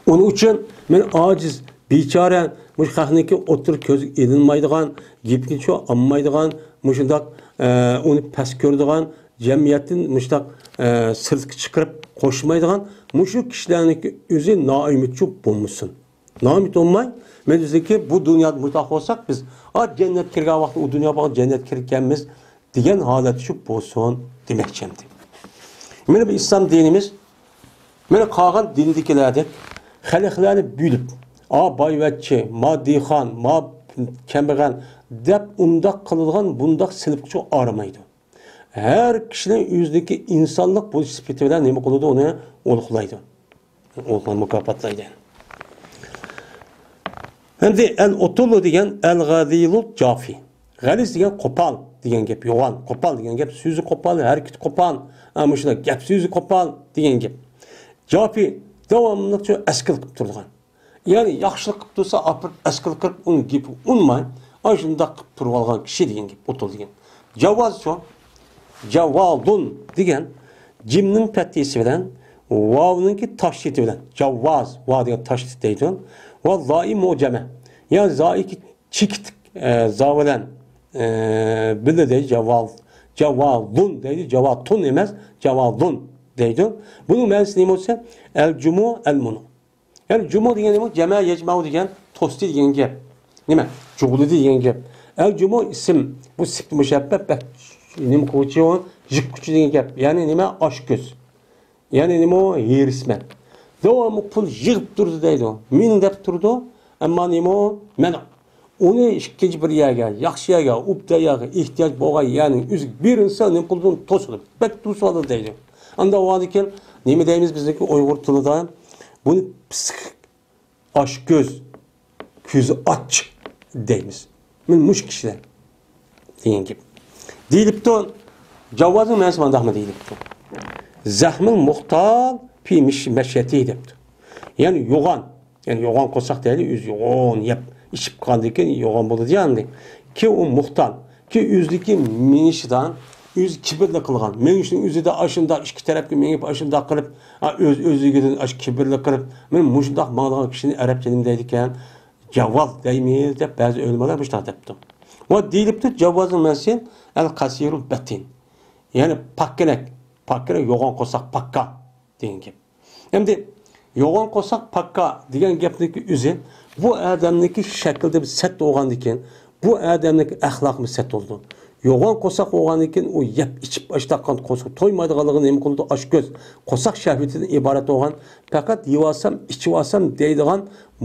ئۇنىڭ ئۈچۈن مەن ئاجىز، بىچارە، مۇشۇ خەقنىڭكى ئوتتۇرا كۆزگە ئېلىنمايدىغان، گېپىنى چوڭ ئالمايدىغان، مۇشۇنداق، ئە، ئۇنى پەس كۆرىدىغان، جەمئىيەتتىن مۇشۇنداق، ئە، سىرتقا چىقىرىپ قوشمايدىغان، مۇشۇ كىشىلەرنىڭكى ئۆزى نائۈمىدچۇ بولمىسۇن. نامىت بولماي، مەن دېدىكى، بۇ دۇنيادا مۇشۇنداق بولساق، بىز، ئا، جەننەتكە كىرگەن ۋاقىتتا ئۇ دۇنيا بولغان جەننەتكە كىرگەنمىز دېگەن ھالەتتە شۇ بولسۇن دېمەكچى ئەمدى. مانا بۇ ئىسلام دىنىمىز، مانا قالغان دىندىكىلەردەك خەلقلەرنى بۆلۈپ، ئا، بايۋەچچە، ما دېھقان، ما كەمبەغەل دەپ ئۇنداق قىلىدىغان، بۇنداق سېلىپقىچۇ ئارىمايدۇ. ھەر كىشىنىڭ ئۆزىدىكى ئىنسانلىق بولۇش سۈپىتى بىلەن نېمە قىلىدۇ، ئۇنى ئولۇقلايدۇ. ئولۇقلايدۇ، مۇكاپاتلايدۇ. ئەمدى ئەل ئوتۇلۇ دېگەن ئەل غەزىلۇ جافى. غەلىز دېگەن قوپال دېگەن گەپ، يوغان، قوپال دېگەن گەپ، سۆزى قوپال، ھەرىكىتى قوپال، ھە، مۇشۇنداق گەپ سۆزى قوپال دېگەن گەپ. جافى، داۋاملىق شۇ ئەسكىل قىلىپ تۇرىدىغان. يەنى ياخشىلىق قىلىپ تۇرسا، ئاپىرىپ ئەسكىل قىلىپ، ئۇنى گېپىگە ئۇنىماي، ئاشۇنداق قىلىپ تۇرۇۋالغان كىشى دېگەن گەپ، ئوتۇل دېگەن. جاۋازچۇ؟ جاۋالدۇن دېگەن جىمنىڭ پەتھىسى بىلەن ۋاۋنىڭكى تاشدىتى بىلەن، جاۋاز، ۋا دېگەن تاشدىت دەيدۇ. ۋە زائى مۇجەمە. يەنى زائىكى چېكىتلىك، ئە، زا بىلەن، ئە، بىللە دەيدۇ، جاۋال، جاۋالدۇن دەيدۇ، جاۋاتۇن ئەمەس، جاۋالدۇن دەيدۇ. بۇنىڭ مەنىسى نېمە بولسا، ئەل جۇمۇ، ئەل مۇنۇ. يەنى جۇمۇ دېگەن نېمە؟ جەمە يەجمەئۇ دېگەن، توستى دېگەن گەپ. نېمە؟ جۇغلىدى دېگەن گەپ. ئەل جۇمۇ ئىسىم، بۇ سىپت مۇشەببە، بەك نېمە قىلغۇچى ئۇ؟ يىغقۇچى دېگەن گەپ. يەنى نېمە؟ ئاچكۆز. يەنى نېمە ئۇ؟ ھېرىسمەن. داۋاملىق پۇل يىغىپ تۇرىدۇ دەيدۇ. مېنى دەپ تۇرىدۇ. ئەمما نېمە ئۇ؟ مەن ئۇنى ئىككىنچى بىر يەرگە، ياخشى يەرگە، ئوبدان يەرگە، ئېھتىياج بولغان يەرنىڭ ئۆزىگە بېرىلسە، نېمە قىلىدۇ؟ توسىدۇ. بەك توسۇۋالىدۇ دەيدۇ. ئاندا بولغاندىكىن نېمە دەيمىز بىزنىڭكى ئۇيغۇر تىلىدا؟ بۇنى پىسخىك، ئاچكۆز، كۆزى ئاچ دەيمىز. مانا مۇشۇ كىشىلەر دېگەن گەپ. دېيىلىپتۇ، جاۋازنىڭ مەنىسى مانداقمۇ دېيىلىپتۇ. زەخمىل مۇختال پى مىش-، مەشيەتى دەپتۇ. يەنى يوغان، يەنى يوغان قورساق دەيلى، ئۆزى يوغان يەپ ئىچىپ قالغاندىن كېيىن يوغان بولىدۇ يا ئەمدى. كېيىن ئۇ مۇختال، كېيىن ئۆزىدىكى مېڭىشىدا، ئۆزى كىبىرلىك قىلغان. مېڭىشنىڭ ئۆزىدە ئاشۇنداق ئىككى تەرەپكە مېڭىپ، ئاشۇنداق قىلىپ، ئا، ئۆز-، ئۆزلۈكىدىن ئاشۇ كىبىرلىك قىلىپ، مانا مۇشۇنداق ماڭىدىغان كىشىنى ئەرەبچە نېمە دەيدىكەن؟ جاۋاز دەيمىز دەپ بەزى ئۆلىمالار مۇشۇنداق دەپتۇ. ۋە دېيىلىپتۇ، جاۋازنىڭ مەنىسى ئەل قەسىرۇل بەتىن. يەنى پاككىنەك، پاككىنەك، يوغان قورساق، پاككا دېگەن گەپ. ئەمدى يوغان قورساق، پاككا دېگەن گەپنىڭكى ئۆزى بۇ ئادەمنىڭكى شەكلىدە بىر سەت بولغاندىكىن، بۇ ئادەمنىڭكى ئەخلاقىمۇ سەت بولىدۇ. يوغان قورساق بولغاندىكىن، ئۇ يەپ ئىچىپ ئاشتاققان قورساق تويمايدىغانلىقىنى نېمە قىلىدۇ؟ ئاشكۆز، قورساق شەھۋىتىدىن ئىبارەت بولغان، پەقەت يېۋالسام، ئىچىۋالسام دەيدىغان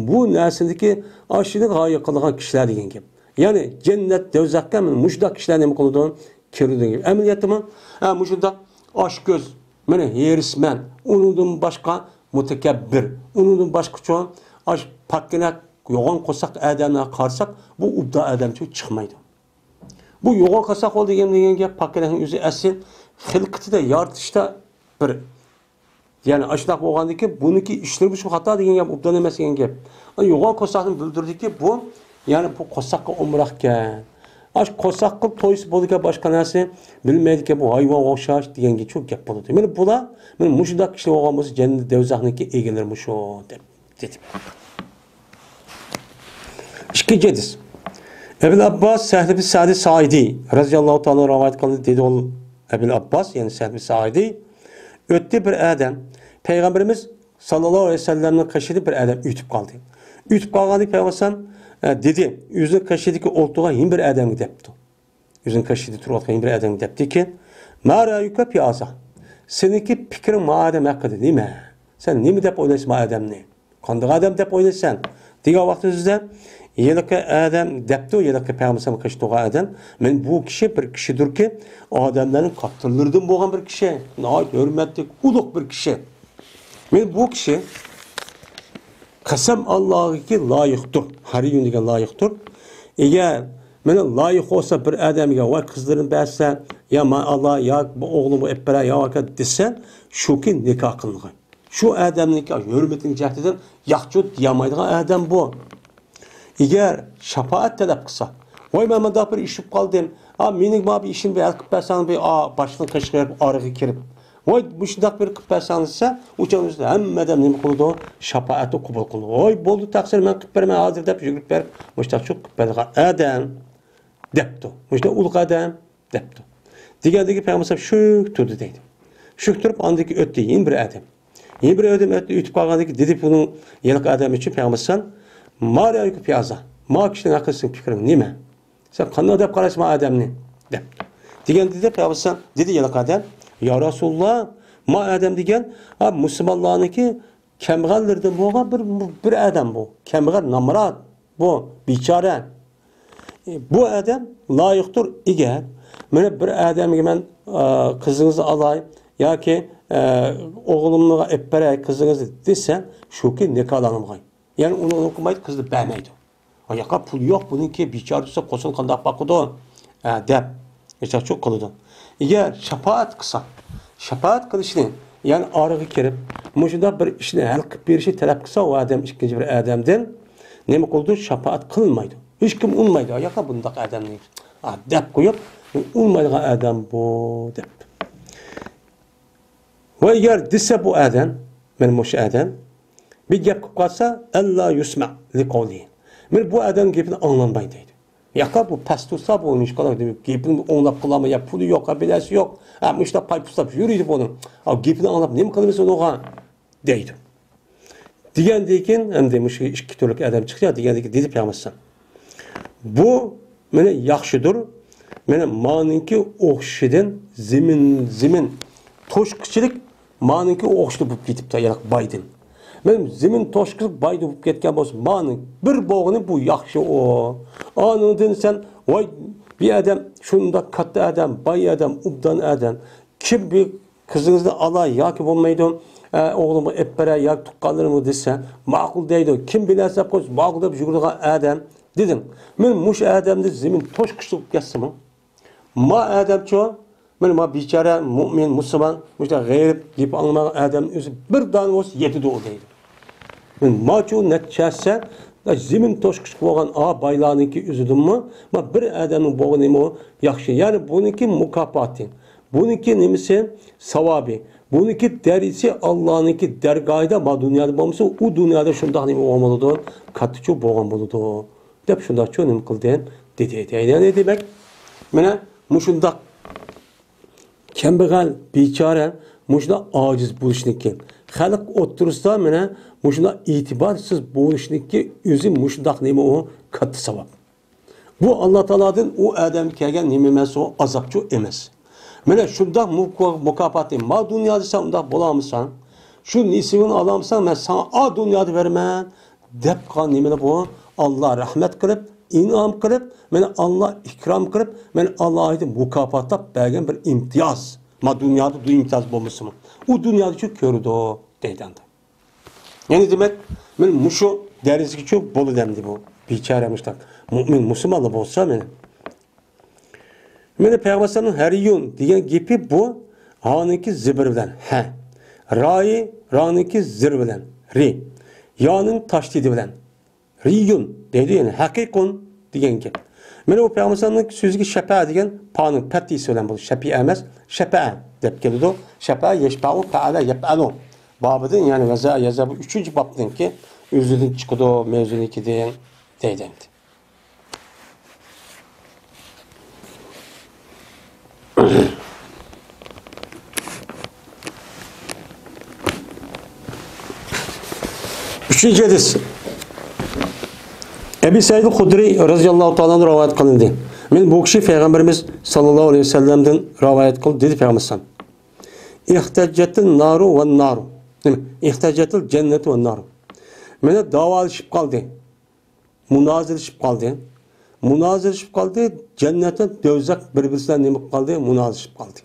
بۇ نەرسىدىكى ئاشۇنى غايە قىلىدىغان كىشىلەر دېگەن گەپ. يەنى جەننەت، دوزاخقا مۇشۇنداق كىشىلەر نېمە قىلىدۇ؟ كىرىدۇ دېگەن گەپ. ئەمەلىيەتتىمۇ، ھە، مۇشۇنداق ئاشكۆز، مانا ھېرىسمەن، ئۇنىڭدىن باشقا مۇتەكەببىر، ئۇنىڭدىن باشقىچۇ، ئاش پاككىنە يوغان قورساق ئادەملەرگە قارىساق، بۇ ئوبدان ئادەمچۇ چىقمايدۇ. بۇ يوغان قورساق بول دېگەن، دېگەن گەپ پاككىنەنىڭ ئۆزى ئەسلى خىلقىتىدە، يارىتىشتا بىر، يەنى ئاشۇنداق بولغاندىكىن، بۇنىڭكى ئىشلىرى شۇ خاتا دېگەن گەپ، ئوبدان ئەمەس دېگەن گەپ. يوغان قورساقنى بىلدۈردىكى بۇ، يەنى بۇ قورساققا ئومراقكەن. ئاش قورساققا تويسا بولىدىكەن، باشقا نەرسە بىلمەيدىكەن، بۇ ھايۋانغا ئوخشاش دېگەنگىچۇ گەپ بولىدۇ. مانا بۇلار، مانا مۇشۇنداق كىشىلەر بولغان بولسا، جەننەت، دوزاخنىڭكى ئىگىلىرى مۇشۇ دەپ دېدى. ئىككىنچى ھەدىس. ئەبۇل ئابباس سەھل بىن سەئدى سائىدى رەزىياللاھۇ تائالا رىۋايەت قىلدى، دېدى ئۇ ئەبۇل ئابباس، يەنى سەھل بىن سائىدى. ئۆتتى بىر ئادەم. پەيغەمبىرىمىز ساللاللاھۇ ئەلەيھى ۋەسەللەمنىڭ قېشىدا بىر ئادەم ئۆتۈپ قالدى. ئۆتۈپ قالغاندا پەيغەمبەر ئەلەيھىسسالام، ئە، دېدى، ئۆزىنىڭ قېشىدىكى ئولتۇرغان يەنە بىر ئادەمگە دەپتۇ. ئۆزىنىڭ قېشىدا تۇرۇۋاتقان يەنە بىر ئادەمگە دەپتىكى، ما رەئيۇكە پى ھازا؟ سېنىڭكى پىكرىڭ ما ئادەم ھەققىدە نېمە؟ سەن نېمە دەپ ئويلايسەن ما ئادەمنى؟ قانداق ئادەم دەپ ئويلايسەن؟ دېگەن ۋاقتىمىزدا ھېلىقى ئادەم دەپتۇ، ھېلىقى پەيغەمبەر ئەلەيھىسسالام قېشىدا تۇرغان ئادەم، مەن بۇ كىشى بىر كىشىدۇركى، ئادەملەرنىڭ كاتتىلىرىدىن بولغان بىر كىشى، ناھايىتى ھۆرمەتلىك، ئۇلۇغ بىر كىشى. مەن بۇ كىشى قەسەم ئاللاغىكى لايىقتۇر. ھەرىيۇن دېگەن لايىقتۇر. ئەگەر مانا لايىق بولسا بىر ئادەمگە، ۋاي قىزلىرىنى بەرسە، يا ما ئاللا، يا بۇ ئوغلۇمغا ئېلىپ بېرە، يا ئاكا دېسە، شۇكى نىكاھ قىلىنغان. شۇ ئادەمنىڭكى ھۆرمىتىنىڭ جەھىتىدىن ياخشى دېيەلمەيدىغان ئادەم بۇ. ئەگەر شاپائەت تەلەپ قىلسا، ۋاي، مەن مۇنداق بىر ئىش بولۇپ قالدىم، ئا، مېنىڭ مانا بىر ئىشىمنى بىر ھەل قىلىپ بەرسەڭ، بىر، ئا، باشلىقنىڭ قېشىغا بېرىپ ئارىغا كىرىپ، ۋاي، مۇشۇنداق بىر قىلىپ بەرسەڭ دېسە، ئۇ چاغدا ھەممە ئادەم نېمە قىلىدۇ؟ شاپائەتنى قوبۇل قىلىدۇ. ۋاي، بولدى، تەقسىر، مەن قىلىپ بېرىمەن ھازىر دەپ يۈگۈرۈپ بېرىپ، مۇشۇنداق شۇ قىلىپ بەرىدىغان ئادەم دەپتۇ. مۇشۇنداق ئۇلۇغ ئادەم دەپتۇ. دېگەندىكى پەيغەمبەر شۈك تۇردى دەيدۇ. شۈك تۇرۇپ، ئاندىن كېيىن ئۆتتى يەنە بىر ئادەم. يەنە بىر ئادەم ئۆتتى، ئۆتۈپ قالغاندىن كېيىن دېدى بۇنىڭ ھېلىقى ئادەم ئۈچۈن پەيغەمبەر ئەلەيھىسسالام، ما رەئيۇكە پى ھازا؟ ما كىشىنىڭ ھەققىدە سېنىڭ پىكرىڭ نېمە؟ سەن قانداق دەپ قارايسەن ما ئادەمنى؟ دەپتۇ. دېگەن دېدى پەيغەمبەر ئەلەيھىسسالام، دېدى ھېلىقى ئادەم، يا رەسۇلۇللا، ما ئادەم دېگەن، ھە، مۇسۇلمانلارنىڭكى كەمبەغەللىرىدىن بولغان بىر، بىر ئادەم بۇ. كەمبەغەل، نامرات بۇ، بىچارە. بۇ ئادەم لايىقتۇر، ئەگەر مانا بىر ئادەمگە مەن، ئا، قىزىڭىزنى ئالاي ياكى، ئا، ئوغلۇمغا ئېلىپ بېرەي قىزىڭىزنى دېسە، شۇكى نىكاھلانمىغاي. يەنى ئۇنى، ئۇنى قىلمايدۇ، قىزنى بەرمەيدۇ. ئاياققا پۇل يوق بۇنىڭكى، بىچارە تۇرسا قوشۇن قانداق باقىدۇ؟ ھە، دەپ ئېچاقچۇ قىلىدۇ. ئەگەر شاپائەت قىلسا، شاپائەت قىلىشنى، يەنى ئارىغا كىرىپ، مۇشۇنداق بىر ئىشنى ھەل قىلىپ بېرىشنى تەلەپ قىلسا، ئۇ ئادەم ئىككىنچى بىر ئادەمدىن نېمە قىلىدۇ؟ شاپائەت قىلمايدۇ. ھېچكىم ئۇنىمايدۇ. ئاياققا بۇنداق ئادەمنى، ھە، دەپ قويۇپ، ئۇنىمايدىغان ئادەم بۇ، دەپ. ۋە ئەگەر دېسە بۇ ئادەم، مانا مۇشۇ ئادەم بىر گەپ قىلىپ قالسا، ئەللا يۇسمە لىقەۋلى. مانا بۇ ئادەم گېپىنى ئاڭلانماي دەيدۇ. ياقا بۇ پەس تۇرسا بۇ نېمىشقا گېپىنى ئوڭلاپ قىلالماي، يا پۇلى يوق، يا بىلەسى يوق. ھە، مۇشۇنداق پاي پۇسلاپ يۈرىدۇ بۇنىڭ. ئا، گېپىنى ئاڭلاپ نېمە قىلىمىز ئۇنىڭغا؟ دەيدۇ. دېگەندىن كېيىن، ئەمدى مۇشۇ ئىككى تۈرلۈك ئادەم چىقتى دېگەندىن كېيىن دېدى پەيغەمبەر ئەلەيھىسسالام. بۇ مانا ياخشىدۇر. مانا مانىڭكى ئوخشىشىدىن زېمىن، زېمىن توشقۇچىلىك مانىڭكى ئوخشىشى بولۇپ كېتىپتۇ، ياق بايدىن. مانا زېمىن توشقۇچىلىك بايدىن بولۇپ كەتكەن بولسا، مانىڭ بىر بولغىنى بۇ ياخشى ئۇ. ئانىڭدىن سەن، ۋاي، بىر ئادەم شۇنداق كاتتا ئادەم، باي ئادەم، ئوبدان ئادەم. كىم بىر قىزىڭىزنى ئالا ياكى بولمايدۇ، ئە، ئوغلۇمغا ئېلىپ بېرە ياكى تۇغقانلىرىمغا دېسە، ماقۇل دەيدۇ. كىم بىلەرسە قويسا، ماقۇل دەپ يۈگۈرىدىغان ئادەم دېدىم. مەن مۇشۇ ئادەمدە زېمىن توشقۇچ بولۇپ كەتسىمۇ، ما ئادەمچۇ، مانا ما بىچارە مۇئمىن، مۇسۇلمان، مۇشۇنداق غېرىب، گېپى ئاڭلىمىغان ئادەمنىڭ ئۆزى بىر دانە بولسا يېتىدۇ ئۇ دەيدۇ. ماچۇ نەچچە ھەسسە زېمىن توشقۇچ بولغان ئا بايلارنىڭكى ئۆزىدىنمۇ ما بىر ئادەمنىڭ بولغىنىمۇ ياخشى. يەنى بۇنىڭكى مۇكاپاتى، بۇنىڭكى نېمىسى، ساۋابى، بۇنىڭكى دەرىجىسى ئاللانىڭكى دەرگاھىدا ما دۇنيادا بولمىسا، ئۇ دۇنيادا شۇنداق نېمە بولغان بولىدۇ، كاتتىچۇ بولغان بولىدۇ، دەپ شۇنداقچۇ نېمە قىلدى، دېدى. يەنى دېمەك، مانا مۇشۇنداق كەمبەغەل، بىچارە، مۇشۇنداق ئاجىز بولۇشنىڭكى، خەلق ئوتتۇرىسىدا مانا مۇشۇنداق ئېتىبارسىز بولۇشنىڭكى ئۆزى مۇشۇنداق نېمە ئۇ كاتتا ساۋاب. بۇ ئاللا تائالادىن ئۇ ئادەمگە كەلگەن نېمە ئەمەس، ئۇ ئازابچۇ ئەمەس. مانا شۇنداق مۇكا-، مۇكاپاتى، ما دۇنيادا سەن ئۇنداق بولالمىساڭ، شۇ نېسىۋىڭنى ئالالمىساڭ، مەن ساڭا ئا دۇنيادا بېرىمەن، دەپ قالغان نېمىنى بۇ ئاللا رەھمەت قىلىپ، ئىنئام قىلىپ، مانا ئاللا ئىكرام قىلىپ، مانا ئاللا ئايدىن مۇكاپاتلاپ بەرگەن بىر ئىمتىياز. ما دۇنيادا بۇ ئىمتىياز بولمىسىمۇ، ئۇ دۇنيادىچۇ كۆرىدۇ، دەيدۇ ئەمدى. يەنى دېمەك، مانا مۇشۇ دەرىجىگىچۇ بولىدۇ ئەمدى بۇ بىچارە مۇشۇنداق مۇئمىن مۇسۇلمانلار بولسا مانا. مانا پەيغەمبەر ئەلەيھىسسالامنىڭ ھەرىيۇن دېگەن گېپى بۇ ھانىڭكى زېبىر بىلەن ھە. رايى، رانىڭكى زېر بىلەن رى. يانىڭ تاشدىدى بىلەن. رىيۇن دەيدۇ، يەنى ھەقىقۇن دېگەن گەپ. مانا بۇ پەيغەمبەر ئەلەيھىسسالامنىڭ سۆزىگە شەپە دېگەن پانىڭ پەتھىسى بىلەن بولىدۇ. شەپىئە ئەمەس، شەپەئە دەپ كېلىدۇ. شەپەئە، يەشپەئۇ، پەئەلە، يەپئەلۇ. بابىدىن، يەنى ۋەزە، يەزە، بۇ ئۈچىنچى بابنىڭكى ئۆزىدىن چىقىدۇ، مەۋزۇنىڭكىدىن دەيدۇ ئەمدى. ئۈچىنچى ھەدىس. ئەبى سەئىد خۇدرىي رەزىياللاھۇ تائالا ئەنھۇ رىۋايەت قىلىندى. مەن بۇ كىشى پەيغەمبىرىمىز ساللاللاھۇ ئەلەيھى ۋەسەللەمدىن رىۋايەت قىلدى، دېدى پەيغەمبەر ئەلەيھىسسالام. ئىختەججەتىن نارۇ ۋەن نارۇ. نېمە؟ ئىختەججەتىل جەننەتۇ ۋەن نارۇ. مانا داۋالىشىپ قالدى. مۇنازىرىلىشىپ قالدى. مۇنازىرىلىشىپ قالدى. جەننەت ۋە دوزاخ بىر-بىرسى بىلەن نېمە قىلىپ قالدى؟ مۇنازىرىلىشىپ قالدى.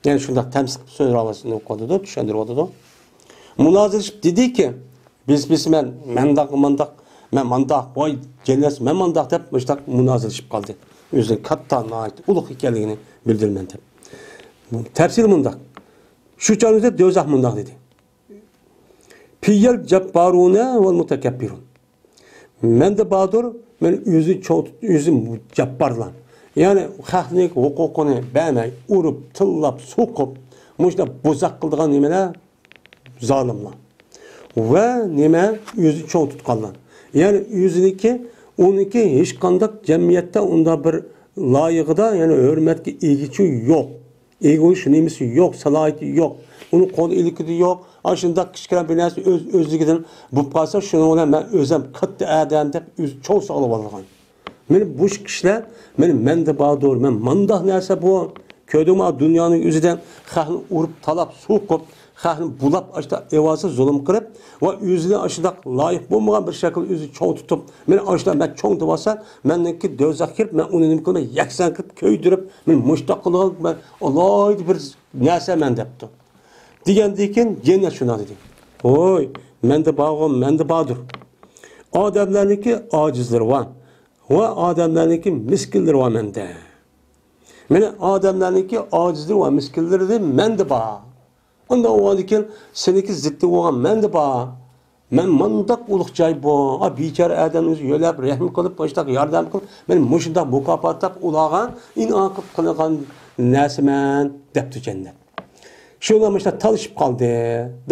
يەنى شۇنداق تەمسىل قىلىپ سۆزلەۋاتىدۇ، چۈشەندۈرۈۋاتىدۇ. مۇنازىرىلىشىپ دېدىكى، بىز، بىز مەن، مەنداق، مانداق، مەن مانداق، ۋاي، جەننەت، مەن مانداق دەپ مۇشۇنداق مۇنازىرىلىشىپ قالدى. ئۆزىنىڭ كاتتا، ناھايىتى ئۇلۇغ ئىكەنلىكىنى بىلدۈرىمەن دەپ. تەپسىرى مۇنداق. شۇ چاغدا دوزاخ مۇنداق دېدى. فىيەل جەببارۇنە ۋەل مۇتەكەببىرۇن. مەندە باردۇر، مەن ئۆزى چوڭ تۇت-، ئۆزى جەببارلار. يەنى خەقنىڭ ھوقۇقىنى بەرمەي، ئۇرۇپ، تىللاپ، سوقۇپ، مۇشۇنداق بوزەك قىلىدىغان نېمىلەر؟ زالىملار. ۋە نېمە؟ ئۆزى چوڭ تۇتقانلار. يەنى ئۆزىنىڭكى، ئۇنىڭكى ھېچقانداق جەمئىيەتتە ئۇنداق بىر لايىقىدا، يەنى ھۆرمەتكە ئىگىچۇ يوق. ئىگە بولۇش نېمىسى يوق، سالاھىيىتى يوق. ئۇنىڭ قول ئىلكىدە يوق. ئاشۇنداق كىچىككىنە بىر نەرسە ئۆز-، ئۆزلۈكىدىن بولۇپ قالسا، شۇنىڭ بىلەن مەن ئۆزۈم كاتتا ئادەم دەپ ئۆزى چوڭ ساغلىۋالغان. مانا بۇ كىشىلەر، مانا مەندە باردۇر، مەن مانداق نەرسە بۇ. كۆردۈڭمۇ، دۇنيانىڭ ئۆزىدە خەقنى ئۇرۇپ، تالاپ، سوقۇپ، خەقنى بۇلاپ، ئاشۇنداق ئېۋازدا زۇلۇم قىلىپ ۋە ئۆزىنى ئاشۇنداق لايىق بولمىغان بىر شەكىل ئۆزى چوڭ تۇتۇپ، مانا ئاشۇنداق مەن چوڭ دەۋاتسا، مەندىنكى دوزاخقا كىرىپ، مەن ئۇنى نېمە قىلىمەن، يەكسان قىلىپ، كۆيدۈرۈپ، مانا مۇشۇنداق قىلىدىغان مەن ئالاھىدە بىر نەرسە مەن دەپتۇ. دېگەندىن كېيىن يەنە شۇنداق دېدى. ۋوي، مەندە بارغۇ، مەندە باردۇر. ئادەملەرنىڭكى ئاجىزلىرى بار ۋە ئادەملەرنىڭكى مىسكىنلىرى بار مەندە. مانا ئادەملەرنىڭكى ئاجىزلىرى ۋە مىسكىنلىرى مەندە بار. ئۇنداق بولغاندىن كېيىن سېنىڭكى زىتتىڭ بولغان مەندە بار. مەن مۇنداق ئۇلۇغ جاي بۇ، ئا، بىچارە ئادەمنى يۆلەپ، رەھىم قىلىپ، مۇشۇنداق ياردەم قىلىپ، مەن مۇشۇنداق مۇكاپات دەپ ئۇلارغا ئىنئام قىلىپ قىلغان نەرسىمەن دەپتۇ جەننەت. شۇلار مۇشۇنداق تالىشىپ قالدى،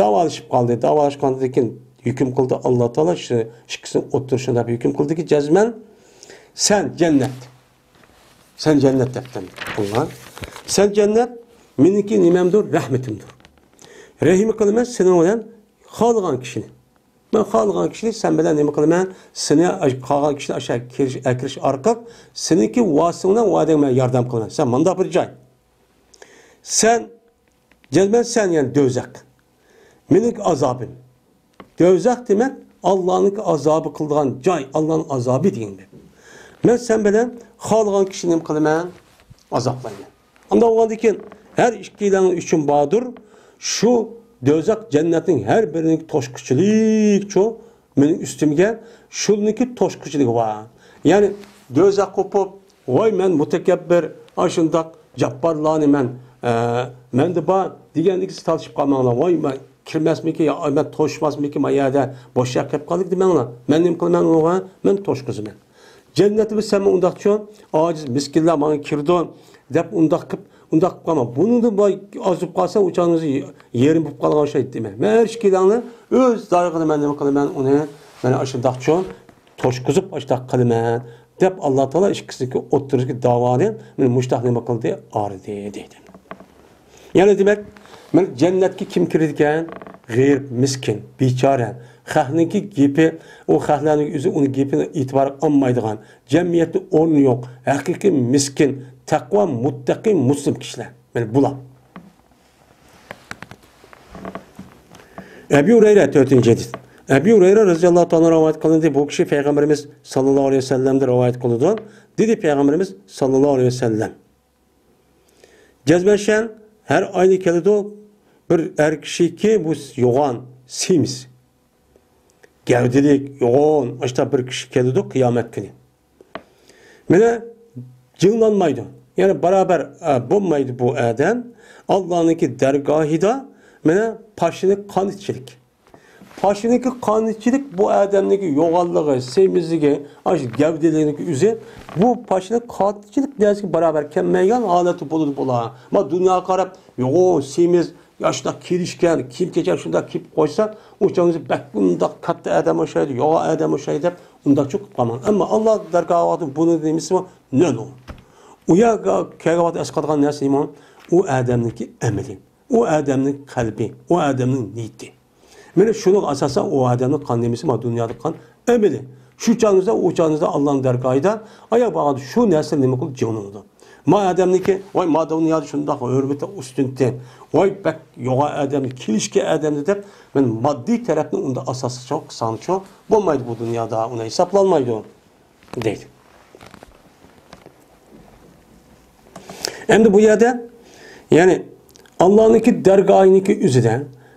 داۋالىشىپ قالدى. داۋالاشقاندىن كېيىن ھۆكۈم قىلدى ئاللا تائالا، شۇ ئىككىسىنىڭ ئوتتۇرىسىدا ھۆكۈم قىلدىكى جەزمەن، سەن جەننەت. سەن جەننەت دەپتىن قىلغان. سەن جەننەت مېنىڭكى نېمەمدۇر، رەھمىتىمدۇر. رەھىم قىلىمەن سېنىڭ بىلەن خالىغان كىشىنى. مەن خالىغان كىشىنى سەن بىلەن نېمە قىلىمەن؟ سېنى، قالغان كىشىنى ئاشۇ كىرىش، ئەكىرىش ئارقىلىق سېنىڭكى ۋاسىتىڭ بىلەن ئۇ ئادەمگە مەن ياردەم قىلىمەن. سەن مۇنداق بىر جاي. سەن، جەزمەن سەن، يەنى دوزاخ. مېنىڭكى ئازابىم. دوزاخ دېمەك، ئاللانىڭكى ئازابى قىلىدىغان جاي، ئاللانىڭ ئازابى دېگەن گەپ. مەن سەن بىلەن خالىغان كىشىنى نېمە قىلىمەن؟ ئازابلايمەن. ئانداق بولغاندىن كېيىن، ھەر ئىككىيلەڭ ئۈچۈن باردۇر، شۇ دوزاخ جەننەتنىڭ ھەر بىرىنىڭ توشقۇچىلىقچۇ، مېنىڭ ئۈستۈمگە شۇنىڭكى توشقۇچىلىقى بار. يەنى دوزاخ قوپۇپ، ۋاي، مەن مۇتەكەببىر، ئاشۇنداق جاپپارلارنى مەن، ئە، مەندە بار دېگەندىكى سىز تالىشىپ قالماڭلار. ۋاي، مەن كىرمەسمىكى، يا مەن توشماسمىكى، ما يەردە بوش يەر قېلىپ قالدى دېمەڭلار. مەن نېمە قىلىمەن ئۇنىڭغا؟ مەن توشقۇزىمەن. جەننەتتە بىز سەنمۇ ئۇنداقچۇ، ئاجىز مىسكىنلار ماڭا كىرىدۇ دەپ ئۇنداق قىلىپ، ئۇنداق قىلىپ قالما. بۇنىڭدىن باي ئازىپ قالسا، ئۇ چاغنىڭىزدا يېرىم بولۇپ قالغان ئوخشايدۇ دېمەك. مەن ھەر ئىككىلەڭنى ئۆز دارىغىدا مەن نېمە قىلىمەن ئۇنى؟ مانا ئاشۇنداقچۇ توشقۇزۇپ ئاشۇنداق قىلىمەن دەپ، ئاللا تائالا ئىككىسىنىڭكى ئوتتۇرىسىدىكى داۋانى مانا مۇشۇنداق نېمە قىلدى؟ ئايرىدى دەيدۇ. يەنى دېمەك، مانا جەننەتكە كىم كىرىدىكەن؟ غېرىب، مىسكىن، بىچارە. خەقنىڭكى گېپى، ئۇ خەقلەرنىڭ ئۆزى ئۇنىڭ گېپىنى ئېتىبار ئالمايدىغان، جەمئىيەتتە ئورنى يوق، ھەقىقىي مىسكىن، تەقۋا، مۇتتەقىي، مۇسلىم كىشىلەر. مانا بۇلار. ئەبى ھۇرەيرە، تۆتىنچى ھەدىس. ئەبى ھۇرەيرە رەزىياللاھۇ تائالا رىۋايەت قىلىندى. بۇ كىشى پەيغەمبىرىمىز ساللاللاھۇ ئەلەيھى ۋەسەللەمدىن رىۋايەت قىلىدۇ. دېدى پەيغەمبىرىمىز ساللاللاھۇ ئەلەيھى ۋەسەللەم، جەزمەن ھەر ئايدا كېلىدۇ بىر ئەر كىشىكى، بۇ يوغان، سېمىز، گەۋدىلىك، يوغان، ئاشتا بىر كىشى كېلىدۇ قىيامەت كۈنى. مانا جىڭلانمايدۇ. يەنى بارابەر، ئە، بولمايدۇ بۇ ئادەم. ئاللانىڭكى دەرگاھىدا مانا پاشىنى قانىتچىلىك. پاشىنىڭكى قانىتچىلىك بۇ ئادەمنىڭكى يوغانلىقى، سېمىزلىكى، ئاشۇ گەۋدىلىكنىڭكى ئۆزى بۇ پاشىنىڭ قانىتچىلىك نەرسىگە بارابەر كەلمەيدىغان ھالەتتە بولىدۇ بۇلار. ما دۇنياغا قاراپ، يوغان، سېمىز، يا شۇنداق كىيىنىشكەن، كىيىم-كېچەك شۇنداق كىيىپ قويسا، ئۇ چاغدا بەك ئۇنداق كاتتا ئادەم ئوخشايدۇ، يوغان ئادەم ئوخشايدۇ دەپ ئۇنداق چوقۇپ قالماڭ. ئەمما ئاللا دەرگاھىدا بۇنىڭ نېمىسى بار؟ نۆل ئۇ. ئۇ يەرگە كەلگەن ۋاقىت ئەسقاتقان نەرسە نېمە؟ ئۇ ئادەمنىڭكى ئەمىلى. ئۇ ئادەمنىڭ قەلبى، ئۇ ئادەمنىڭ نىيىتى. مانا شۇنىڭغا ئاساسەن ئۇ ئادەمنىڭ قىلغان نېمىسى، ما دۇنيادا قىلغان ئەمىلى. شۇ چاغىڭىزدا، ئۇ چاغىڭىزدا ئاللانىڭ دەرگاھىدا، ئاياغ بارغاندا شۇ نەرسە نېمە قىلىدۇ؟ جىڭلىنىدۇ. ما ئادەمنىڭكى، ۋاي، ما دۇنيادا شۇنداق ھۆرمىتى ئۈستۈنتى، ۋاي، بەك يوغان ئادەمدى، كېلىشكەن ئادەمدى دەپ، مانا ماددىي تەرەپنى ئۇندا ئاساسلىق قىلساڭچۇ، بولمايدۇ بۇ دۇنيادا، ئۇنى ھېسابلانمايدۇ. دەيدۇ. ئەمدى بۇ يەردە، يەنى، ئاللانىڭكى دەرگاھىنىڭكى ئۆزىدە،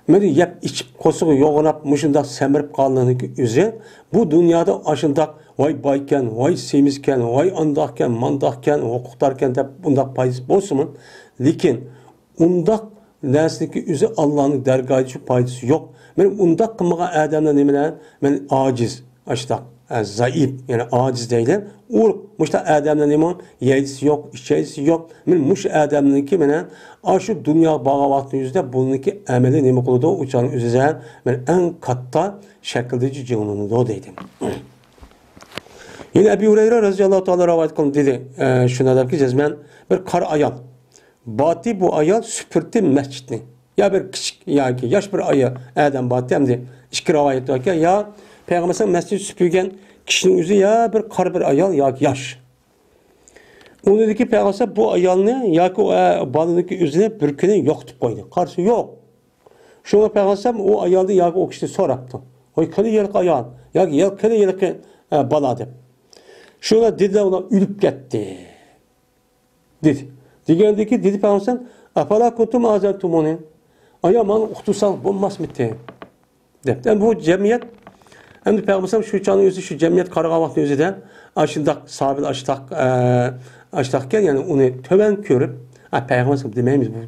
مانا يەپ ئىچىپ، قورسىقى يوغىناپ، مۇشۇنداق سەمرىپ قالغانلىقى ئۆزى، بۇ دۇنيادا ئاشۇنداق، ۋاي بايكەن، ۋاي سېمىزكەن، ۋاي ئانداقكەن، مانداقكەن، ھوقۇقداركەن دەپ بۇنداق پايدىسى بولسىمۇ، لېكىن ئۇنداق نەرسىنىڭكى ئۆزى ئاللانىڭ دەرگاھىدا شۇ پايدىسى يوق. مانا ئۇنداق قىلمىغان ئادەملەر نېمىلەر؟ مانا ئاجىز، ئاشۇنداق، ئە، زەئىپ، يەنى ئاجىز دەيلى. ئۇ مۇشۇنداق ئادەملەر نېمە؟ يەيسى يوق، ئىچەيسى يوق. مانا مۇشۇ ئادەمنىڭكى مانا ئاشۇ دۇنياغا بارغان ۋاقتى يۈزىدە بۇنىڭكى ئەمىلى نېمە قىلىدۇ؟ ئۇ چاغنىڭ ئۆزىدە مانا ئەڭ كاتتا شەكىلدە جىڭلىنىدۇ دەيدۇ. يەنە ئەبى ھۇرەيرە رەزىياللاھۇ تائالا رىۋايەت قىلدى دېدى. ئە، شۇنداق دەپكى، جەزمەن بىر قارا ئايال. باتى بۇ ئايال سۈپۈردى مەسچىتنى. يا بىر كىچىك ياكى ياش بىر ئايال، ئادەم باتى ئەمدى ئىككى رىۋايەت باركەن. يا پەيغەمبەر مەسچىت سۈپۈرگەن كىشىنىڭ ئۆزى يا بىر قارا بىر ئايال ياكى ياش. ئۇنىڭدىكى پەيغەمبەر بۇ ئايالنى ياكى ئۇ، ئە، بالىنىڭكى ئۆزىنى بىر كۈنى يوقىتىپ قويدى. قارىسا يوق. شۇڭا پەيغەمبەر ئۇ ئايالدىن ياكى ئۇ كىشىدىن سوراپتۇ. ۋاي، قېنى ھېلىقى ئايال ياكى ھېلىقى، قېنى ھېلىقى، ئە، بالا دەپ. شۇڭا دېدى، ئۇلار ئۆلۈپ كەتتى. دېدى. دېگەندىكى دېدى پەيغەمبەر، «ئەفەلا كۇنتۇم ئەزەنتۇمۇنى؟» ئايا، ماڭا ئۇقتۇرساڭ بولماسمىدى؟ دەپتۇ. ئەمدى بۇ جەمئىيەت، ئەمدى پەيغەمبەر ئەلەيھىسسالام شۇ چاغنىڭ ئۆزى، شۇ جەمئىيەت قارىغان ۋاقىتنىڭ ئۆزىدە، ئاشۇنداق ساھابىلەر ئاشتاق، ئە، ئاشتاقكەن، يەنى ئۇنى تۆۋەن كۆرۈپ، ئە، پەيغەمبەر ئەلەيھىسسالام دېمەيمىز، بۇ،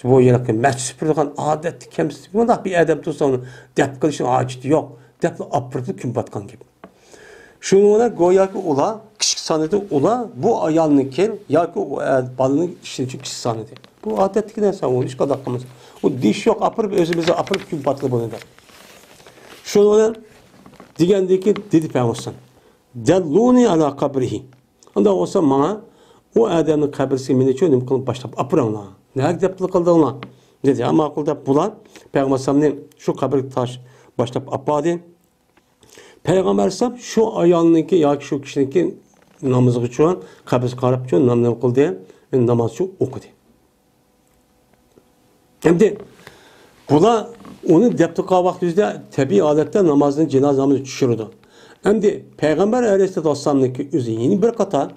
بۇ يەنە مەسچىت سۈپۈرىدىغان ئادەتتە كەمسىتىپ، بۇنداق بىر ئادەم تۇرسا، ئۇنى دەپ قىلىشنىڭ ھاجىتى يوق، دەپلا ئاپىرىپلا كۈن پاتقان گەپ. شۇنىڭ بىلەن گوياكى ئۇلار كىچىك سانىدى، ئۇلار بۇ ئايالنىڭكى ياكى ئۇ، ئە، بالىنىڭ ئىشىنى كىچىك سانىدى. بۇ ئادەتتىكى نەرسە، ئۇنى ھېچقانداق قىلمايسىز. ئۇ دېيىش يوق، ئاپىرىپ ئۆزىمىزنى ئاپىرىپ كۈن پاتقىلى بولىدۇ. شۇنىڭ بىلەن دېگەندىكى دېدى پەيغەمبەر: «دەللۇنى ئالا قەبرىھى.» ئۇنداق بولسا ماڭا ئۇ ئادەمنىڭ قەبرىسىگە مېنى شۇ نېمە قىلىپ باشلاپ ئاپىرىڭلار. نەگە دەپ قىلدىڭلار؟ دېدى. ھە، ماقۇل دەپ بۇلار پەيغەمبەر ئەلەيھىسسالامنى شۇ قەبرىگە تاش-، باشلاپ ئاپاردى. پەيغەمبەر ئەلەيھىسسالام شۇ ئايالنىڭكى ياكى شۇ كىشىنىڭكى نامىزىغىچۇ، قەبرىسىگە قاراپچۇ نام-، نېمە قىلدى؟ نامازچۇ ئوقۇدى. ئەمدى بۇلار ئۇنى دەپتۇ قىلغان ۋاقتىدا تەبىئىي ھالەتتە نامازنى، جىنازا نامىزىنى چۈشۈرىدۇ. ئەمدى پەيغەمبەر ئەلەيھىسسالامنىڭكى ئۆزى يەنە بىر قاتار،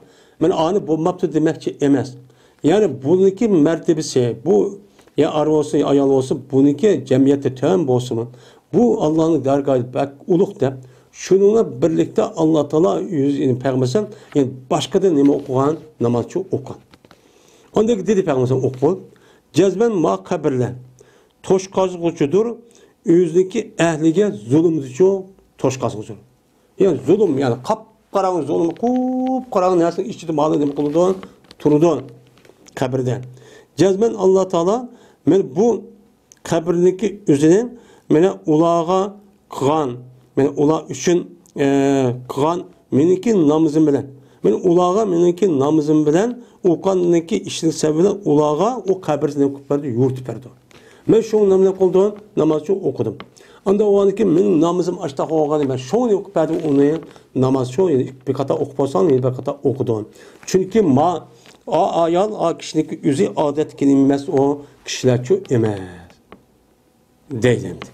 مەن ئانى بولماپتۇ دېمەكچى ئەمەس. يەنى بۇنىڭكى مەرتىبىسى، بۇ، يا ئەر بولسۇن، يا ئايال بولسۇن، بۇنىڭكى جەمئىيەتتە تۆۋەن بولسىمۇ، بۇ ئاللانىڭ دەرگاھىدا بەك ئۇلۇغ دەپ، شۇنىڭ بىلەن بىرلىكتە ئاللا تائالا ئۆزى، يەنى پەيغەمبەر ئەلەيھىسسالام، يەنى باشقىدىن نېمە ئوقۇغان؟ نامازچۇ ئوقۇغان. ئاندىن دېدى پەيغەمبەر ئوقۇپ، جەزمەن ما قەبرىلەر توش قازغۇچىدۇر، ئۆزىنىڭكى ئەھلىگە زۇلۇمدىچۇ توش قازغۇچىدۇر. يەنى زۇلۇم، يەنى قاپقاراڭغۇ زۇلۇم، قۇپقاراڭغۇ نەرسىنىڭ ئىچىدە مانا نېمە قىلىدۇ؟ تۇرىدۇ قەبرىدە. جەزمەن ئاللا تائالا مەن بۇ قەبرىنىڭكى ئۆزىنى مانا ئۇلارغا قىلغان، مانا ئۇلار ئۈچۈن، ئە، قىلغان مېنىڭكى نامىزىم بىلەن، مانا ئۇلارغا مېنىڭكى نامىزىم بىلەن ئۇ قاننىڭكى ئىشلىرى سەۋەبى بىلەن ئۇلارغا ئۇ قەبرىسىنى قىلىپ بەردى، يورۇتۇپ بەردى. مەن شۇ نامىزنى قىلدىم، نامازچۇ ئوقۇدۇم. ئاندا ئۇ كېيىن مېنىڭ نامىزىم ئاشتاق بولغان، مەن شۇنى ئوقۇپ بەردىم، ئۇنى نامازچۇ بىر قاتا ئوقۇپ بولساڭ، يەنە بىر قاتا ئوقۇدۇم. چۈنكى ما، ئا ئايال، ئا كىشىنىڭكى ئۆزى ئادەتتىكى ئەمەس، ئۇ كىشىلەرچۇ ئەمەس. دەيدۇ ئەمدى.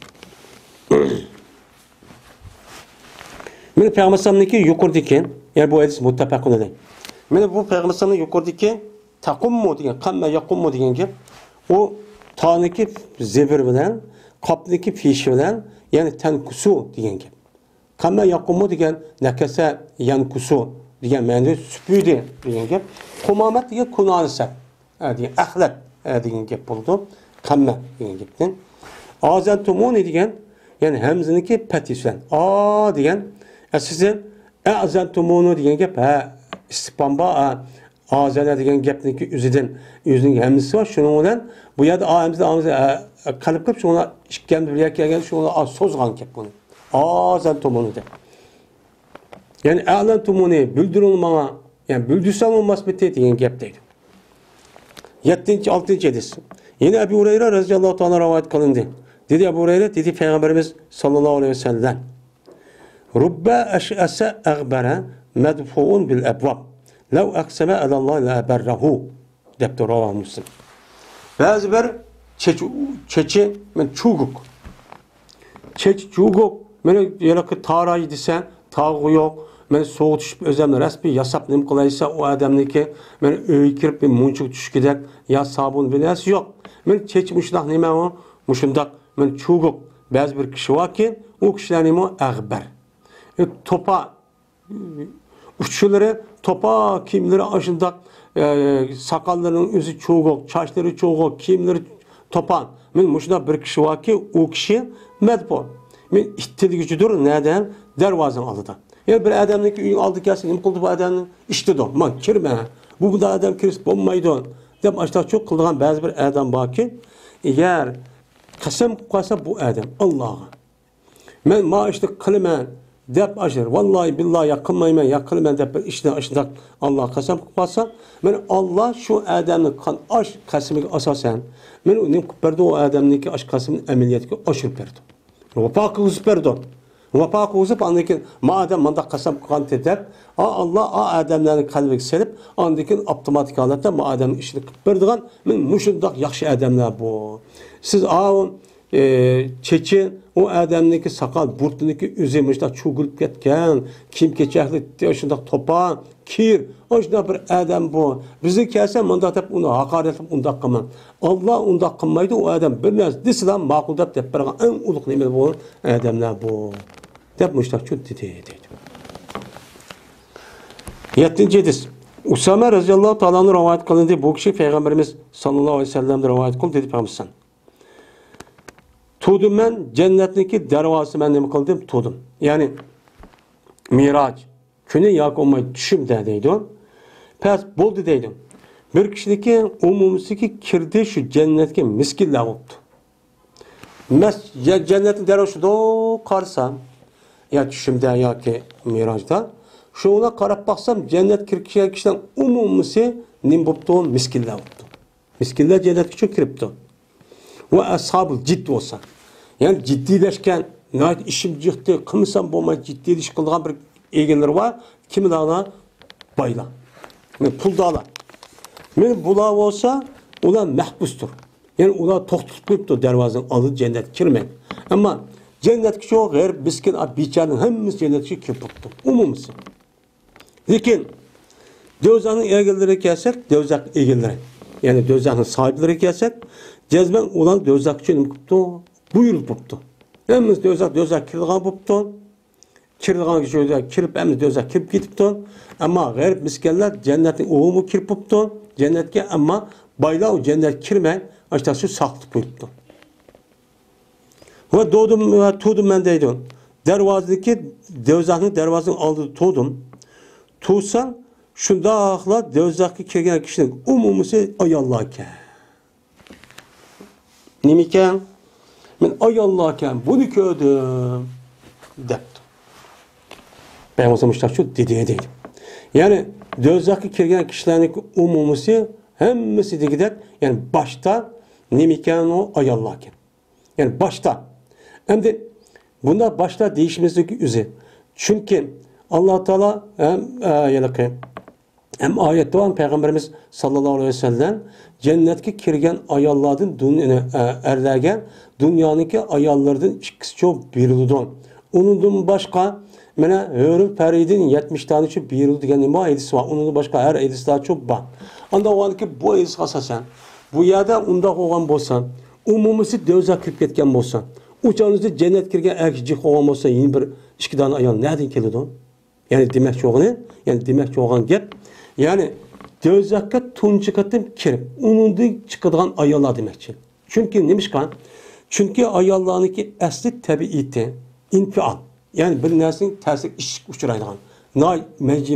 مانا پەيغەمبەر ئەلەيھىسسالامنىڭكى يۇقىرىدىكى، يەنى بۇ ھەدىس مۇتتەپەقۇن ئەلەيھ. مانا بۇ پەيغەمبەر ئەلەيھىسسالامنىڭ يۇقىرىدىكى تەقۇممۇ دېگەن، قامما يەقۇممۇ دېگەن گەپ، ئۇ تانىڭكى زېبىر بىلەن، قاپنىڭكى پېشى بىلەن، يەنى تەنكۇسۇ دېگەن گەپ. قامما يەقۇممۇ دېگەن، نەكەسە يەنكۇسۇ دېگەن مەنىدە سۈپۈردى دېگەن گەپ. قۇمامەت دېگەن كۇنانىسەت، ئە، دېگەن ئەخلەت، ئە، دېگەن گەپ بولىدۇ. قامما دېگەن گەپتىن. ئازەنتۇمۇنى دېگەن، يەنى ھەمزىنىڭكى پەتھىسى بىلەن. ئا دېگەن، ئەسلىسى ئەزەنتۇمۇنۇ دېگەن گەپ، ھە، ئىستىفھام بار، ھە، ئازەنە دېگەن گەپنىڭكى ئۆزىدىن، ئۆزىنىڭ ھەمزىسى بار. شۇنىڭ بىلەن بۇ يەردە ئا ھەمزە، ئا ھەمزە، ھە، قېلىپ قېلىپ، شۇڭا ئىككى ھەمزە بىر يەرگە كەلگەن، شۇڭا ئاز سوزغان گەپ بۇنى. ئازەنتۇمۇنۇ دەپ. يەنى ئەلەنتۇمۇنى، بىلدۈرۈڭ ماڭا، يەنى بىلدۈرسەڭ بولماسمىتى دېگەن گەپ دەيدۇ. يەتتىنچى، ئالتىنچى ھەدىس. يەنە ئەبۇ ھۇرەيرە رەزىياللاھۇ تائالا رىۋايەت قىلىندى. دېدى ئەبۇ ھۇرەيرە، دېدى پەيغەمبىرىمىز ساللاللاھۇ ئەلەيھى ۋەسەللەم، رۇببە ئەشئەسە ئەغبەرە مەدفۇئۇن بىل ئەبۋاب لەۋ ئەقسەمە ئەلەللاھى لەئەبەررەھۇ. دەپتۇ، راۋاھۇ مۇسلىم. بەزى بىر چېچى، چېچى، مەن چۇگۇك. چېچى چۇگۇك. مەن ھېلىقى تاراي دېسە، تاغۇ يوق. مەن سوغۇق چۈشۈپ ئۆزۈمنى رەسمىي ياساپ نېمە قىلايسا، ئۇ ئادەمنىڭكى، مەن ئۆيگە كىرىپ بىر مۇنچىغا چۈشكۈدەك يا سابۇن بىر نەرسە يوق. مەن چېچى مۇشۇنداق نېمە ئۇ؟ مۇشۇنداق مەن چۇگۇك. بەزى بىر كىشى باركى، ئۇ كىشىلەر نېمە ئۇ؟ ئەغبەر. ئە، توپا. ئۇچلىرى توپا، كىيىملىرى ئاشۇنداق، ئە، ساقاللىرىنىڭ ئۆزى چوغۇق، چاچلىرى چوغۇق، كىيىملىرى توپا. مەن مۇشۇنداق بىر كىشى باركى، ئۇ كىشى مەدپۇ. مەن ئىت تىلىگۈچىدۇر، نەدە؟ دەرۋازىنىڭ ئالدىدا. يەنە بىر ئادەمنىڭكى ئۆينىڭ ئالدىغا كەلسە، نېمە قىلدى بۇ ئادەمنى؟ ئىشتىدۇ، ماڭ كىرمە. بۇ، بۇنداق ئادەم كىرسە بولمايدۇ، دەپ ئاشۇنداق چوق قىلىدىغان بەزى بىر ئادەم باركى، ئەگەر قەسەم قىلىپ قالسا بۇ ئادەم ئاللاغا، مەن ما ئىشنى قىلىمەن دەپ ئاشۇ، ۋاللاھى بىللاھى يا قىلمايمەن يا قىلىمەن دەپ بىر ئىشنى ئاشۇنداق ئاللا قەسەم قىلىپ قالسا، مەن ئاللا شۇ ئادەمنىڭ قىلغان ئاش قەسىمىگە ئاساسەن، مەن ئۇ نېمە قىلىپ بەردى، ئۇ ئادەمنىڭكى ئاش قەسىمىنى ئەمەلىيەتكە ئاشۇرۇپ بەردى. ۋاپا قىلغۇزۇپ بەردى. ۋاپا قىلغۇزۇپ، ئاندىن كېيىن ما ئادەم مانداق قەسەم قىلغانتى دەپ، ئا، ئاللا ئا ئادەملەرنى قەلبىگە سېلىپ، ئاندىن كېيىن ئاپتوماتىك ھالەتتە ما ئادەمنىڭ ئىشىنى قىلىپ بېرىدىغان، مەن مۇشۇنداق ياخشى ئادەملەر بۇ. سىز ئاۋۇ ئى، چېچى، ئۇ ئادەمنىڭكى ساقال بۇرۇتىنىڭكى ئۆزى مۇشۇنداق چۆكۈلۈپ كەتكەن، كىيىم-كېچەكلىرى شۇنداق توپا، كىر، ئاشۇنداق بىر ئادەم بۇ. بىزگە كەلسە مۇنداق دەپ ئۇنى ھاقارەتلەپ ئۇنداق قىلماڭ. ئاللا ئۇنداق قىلمايدۇ، ئۇ ئادەم بىر نەرسە دېسىلا ماقۇل دەپ دەپ بەرگەن ئەڭ ئۇلۇغ نېمە بۇ؟ ئادەملەر بۇ. دەپ مۇشۇنداق دېدى، دەيدۇ. يەتتىنچى ھەدىس. ئۇسامە رەزىياللاھۇ تائالا ئەنھۇ رىۋايەت قىلىندى. بۇ كىشى پەيغەمبىرىمىز ساللاللاھۇ ئەلەيھى ۋەسەللەمدىن رىۋايەت قىلدى، دېدى پەيغەمبىرىمىز. تۇردۇم مەن جەننەتنىڭكى دەرۋازىسى، مەن نېمە قىلدىم؟ تۇردۇم. يەنى مىراج كۈنى ياكى بولماي چۈشۈمدە دەيدۇ. پەس بولدى دەيدۇ. بىر كىشىنىڭكى ئومۇمىسىگە كىردى شۇ جەننەتكە مىسكىنلەر بوپتۇ. مەس-، جە-، جەننەتنى دەرۋازىسىدا قارىسام، يا چۈشۈمدە ياكى مىراجدا، شۇنىڭغا قاراپ باقسام، جەننەتكە كىرگەن كىشىلەرنىڭ ئومۇمىسى نېمە بوپتۇ؟ مىسكىنلەر بوپتۇ. مىسكىنلەر جەننەتكە شۇ كىرىپتۇ. ۋە ئەسھابۇل جىد بولسا، يەنى جىددىيلەشكەن، ناھايىتى ئىشىم جىقتى، قىلمىسام بولمايدۇ، جىددىي ئىش قىلىدىغان بىر ئىگىلىرى بار. كىملەر؟ بايلار. مانا پۇلدارلار. مانا بۇلار بولسا، ئۇلار مەھبۇستۇر. يەنى ئۇلار توختىتىپ قويۇپتۇ دەرۋازىنىڭ ئالدىدا، جەننەتكە كىرمەي. ئەمما جەننەتكە شۇ غېرىب، مىسكىن، بىچارىنىڭ ھەممىسى جەننەتكە كىرىپ بوپتۇ. ئومۇمىسى. لېكىن دوزاخنىڭ ئىگىلىرىگە كەلسەك، دوزاخ ئىگىلىرى، يەنى دوزاخنىڭ ساھىبلىرىگە كەلسەك، جەزمەن ئۇلار دوزاخقا نېمە قىپتۇ؟ بۇيرۇلۇپ بوپتۇ. ھەممىسى دوزاخ، دوزاخ كىرىدىغان بوپتۇ. كىرىدىغان كىشى كىرىپ، ھەممىسى دوزاخ كىرىپ كېتىپتۇ. ئەمما غېرىب مىسكىنلەر جەننەتنىڭ ئۇۋىمۇ كىرىپ بوپتۇ جەننەتكە، ئەمما بايلار ئۇ جەننەتكە كىرمەي، ئاشۇنداق ساقلىتىپ قويۇپتۇ. ۋە دودۇم، ۋە تۇردۇم مەن دەيدۇ. دەرۋازىدىكى، دوزاخنىڭ دەرۋازىسىنىڭ ئالدىدا تۇردۇم. تۇرسام، شۇنداقلا دوزاخقا كىرگەن كىشىنىڭ ئومۇمىسى ئاياللاركەن. نېمىكەن؟ مەن ئاياللاركەن، بۇنى كۆردۈم، دەپتۇ. پەيغەمبەر مۇشۇنداق دېدى، دەيدۇ. يەنى دوزاخقا كىرگەن كىشىلەرنىڭ ئومۇمىسى، ھەممىسى دېگۈدەك، يەنى باشتا نېمىكەن ئۇ؟ ئاياللاركەن. يەنى باشتا. ئەمدى بۇنداق باشتا دېيىشىمىزنىڭكى ئۆزى. چۈنكى ئاللا تائالا ھەم، ئە، ھېلىقى، ھەم ئايەتتە بار، پەيغەمبىرىمىز ساللاللاھۇ ئەلەيھى ۋەسەللەم، جەننەتكە كىرگەن ئاياللاردىن دۇن-، ئە، ئەرلەرگە دۇنيانىڭكى ئاياللىرىدىن ئىككىسىچە بېرىلىدۇ. ئۇنىڭدىن باشقا، مانا، ھۆرۈل پەرىدىن يەتمىش دانىچە بېرىلىدۇ دېگەن نېمە ھەدىس بار. ئۇنىڭدىن باشقا ھەر ھەدىسلەرچە بار. ئانداق بولغاندىكىن بۇ ھەدىسكە ئاساسەن، بۇ يەردە ئۇنداق بولغان بولسا، ئومۇمىسى دوزاخ كىرىپ كەتكەن بولسا، ئۇ چاغدا جەننەتكە كىرگەن ئەر كىشى جىق بولغان بولسا، يەنە بىر ئىككى دانە ئايال نەدىن كېلىدۇ؟ يەنى دېمەكچى بولغىنى، يەنى دېمەكچى بولغان گەپ، يەنى دوزاخقا تۇنجى قېتىم كىرىپ، ئۇنىڭدىن چىقىدىغان ئاياللار دېمەكچى. چۈنكى نېمىشقا؟ چۈنكى ئاياللارنىڭكى ئەسلى تەبىئىتى ئىنپىئال. يەنى بىر نەرسىنىڭ تەسىرىگە ئىششىق ئۇچرايدىغان. ناي-،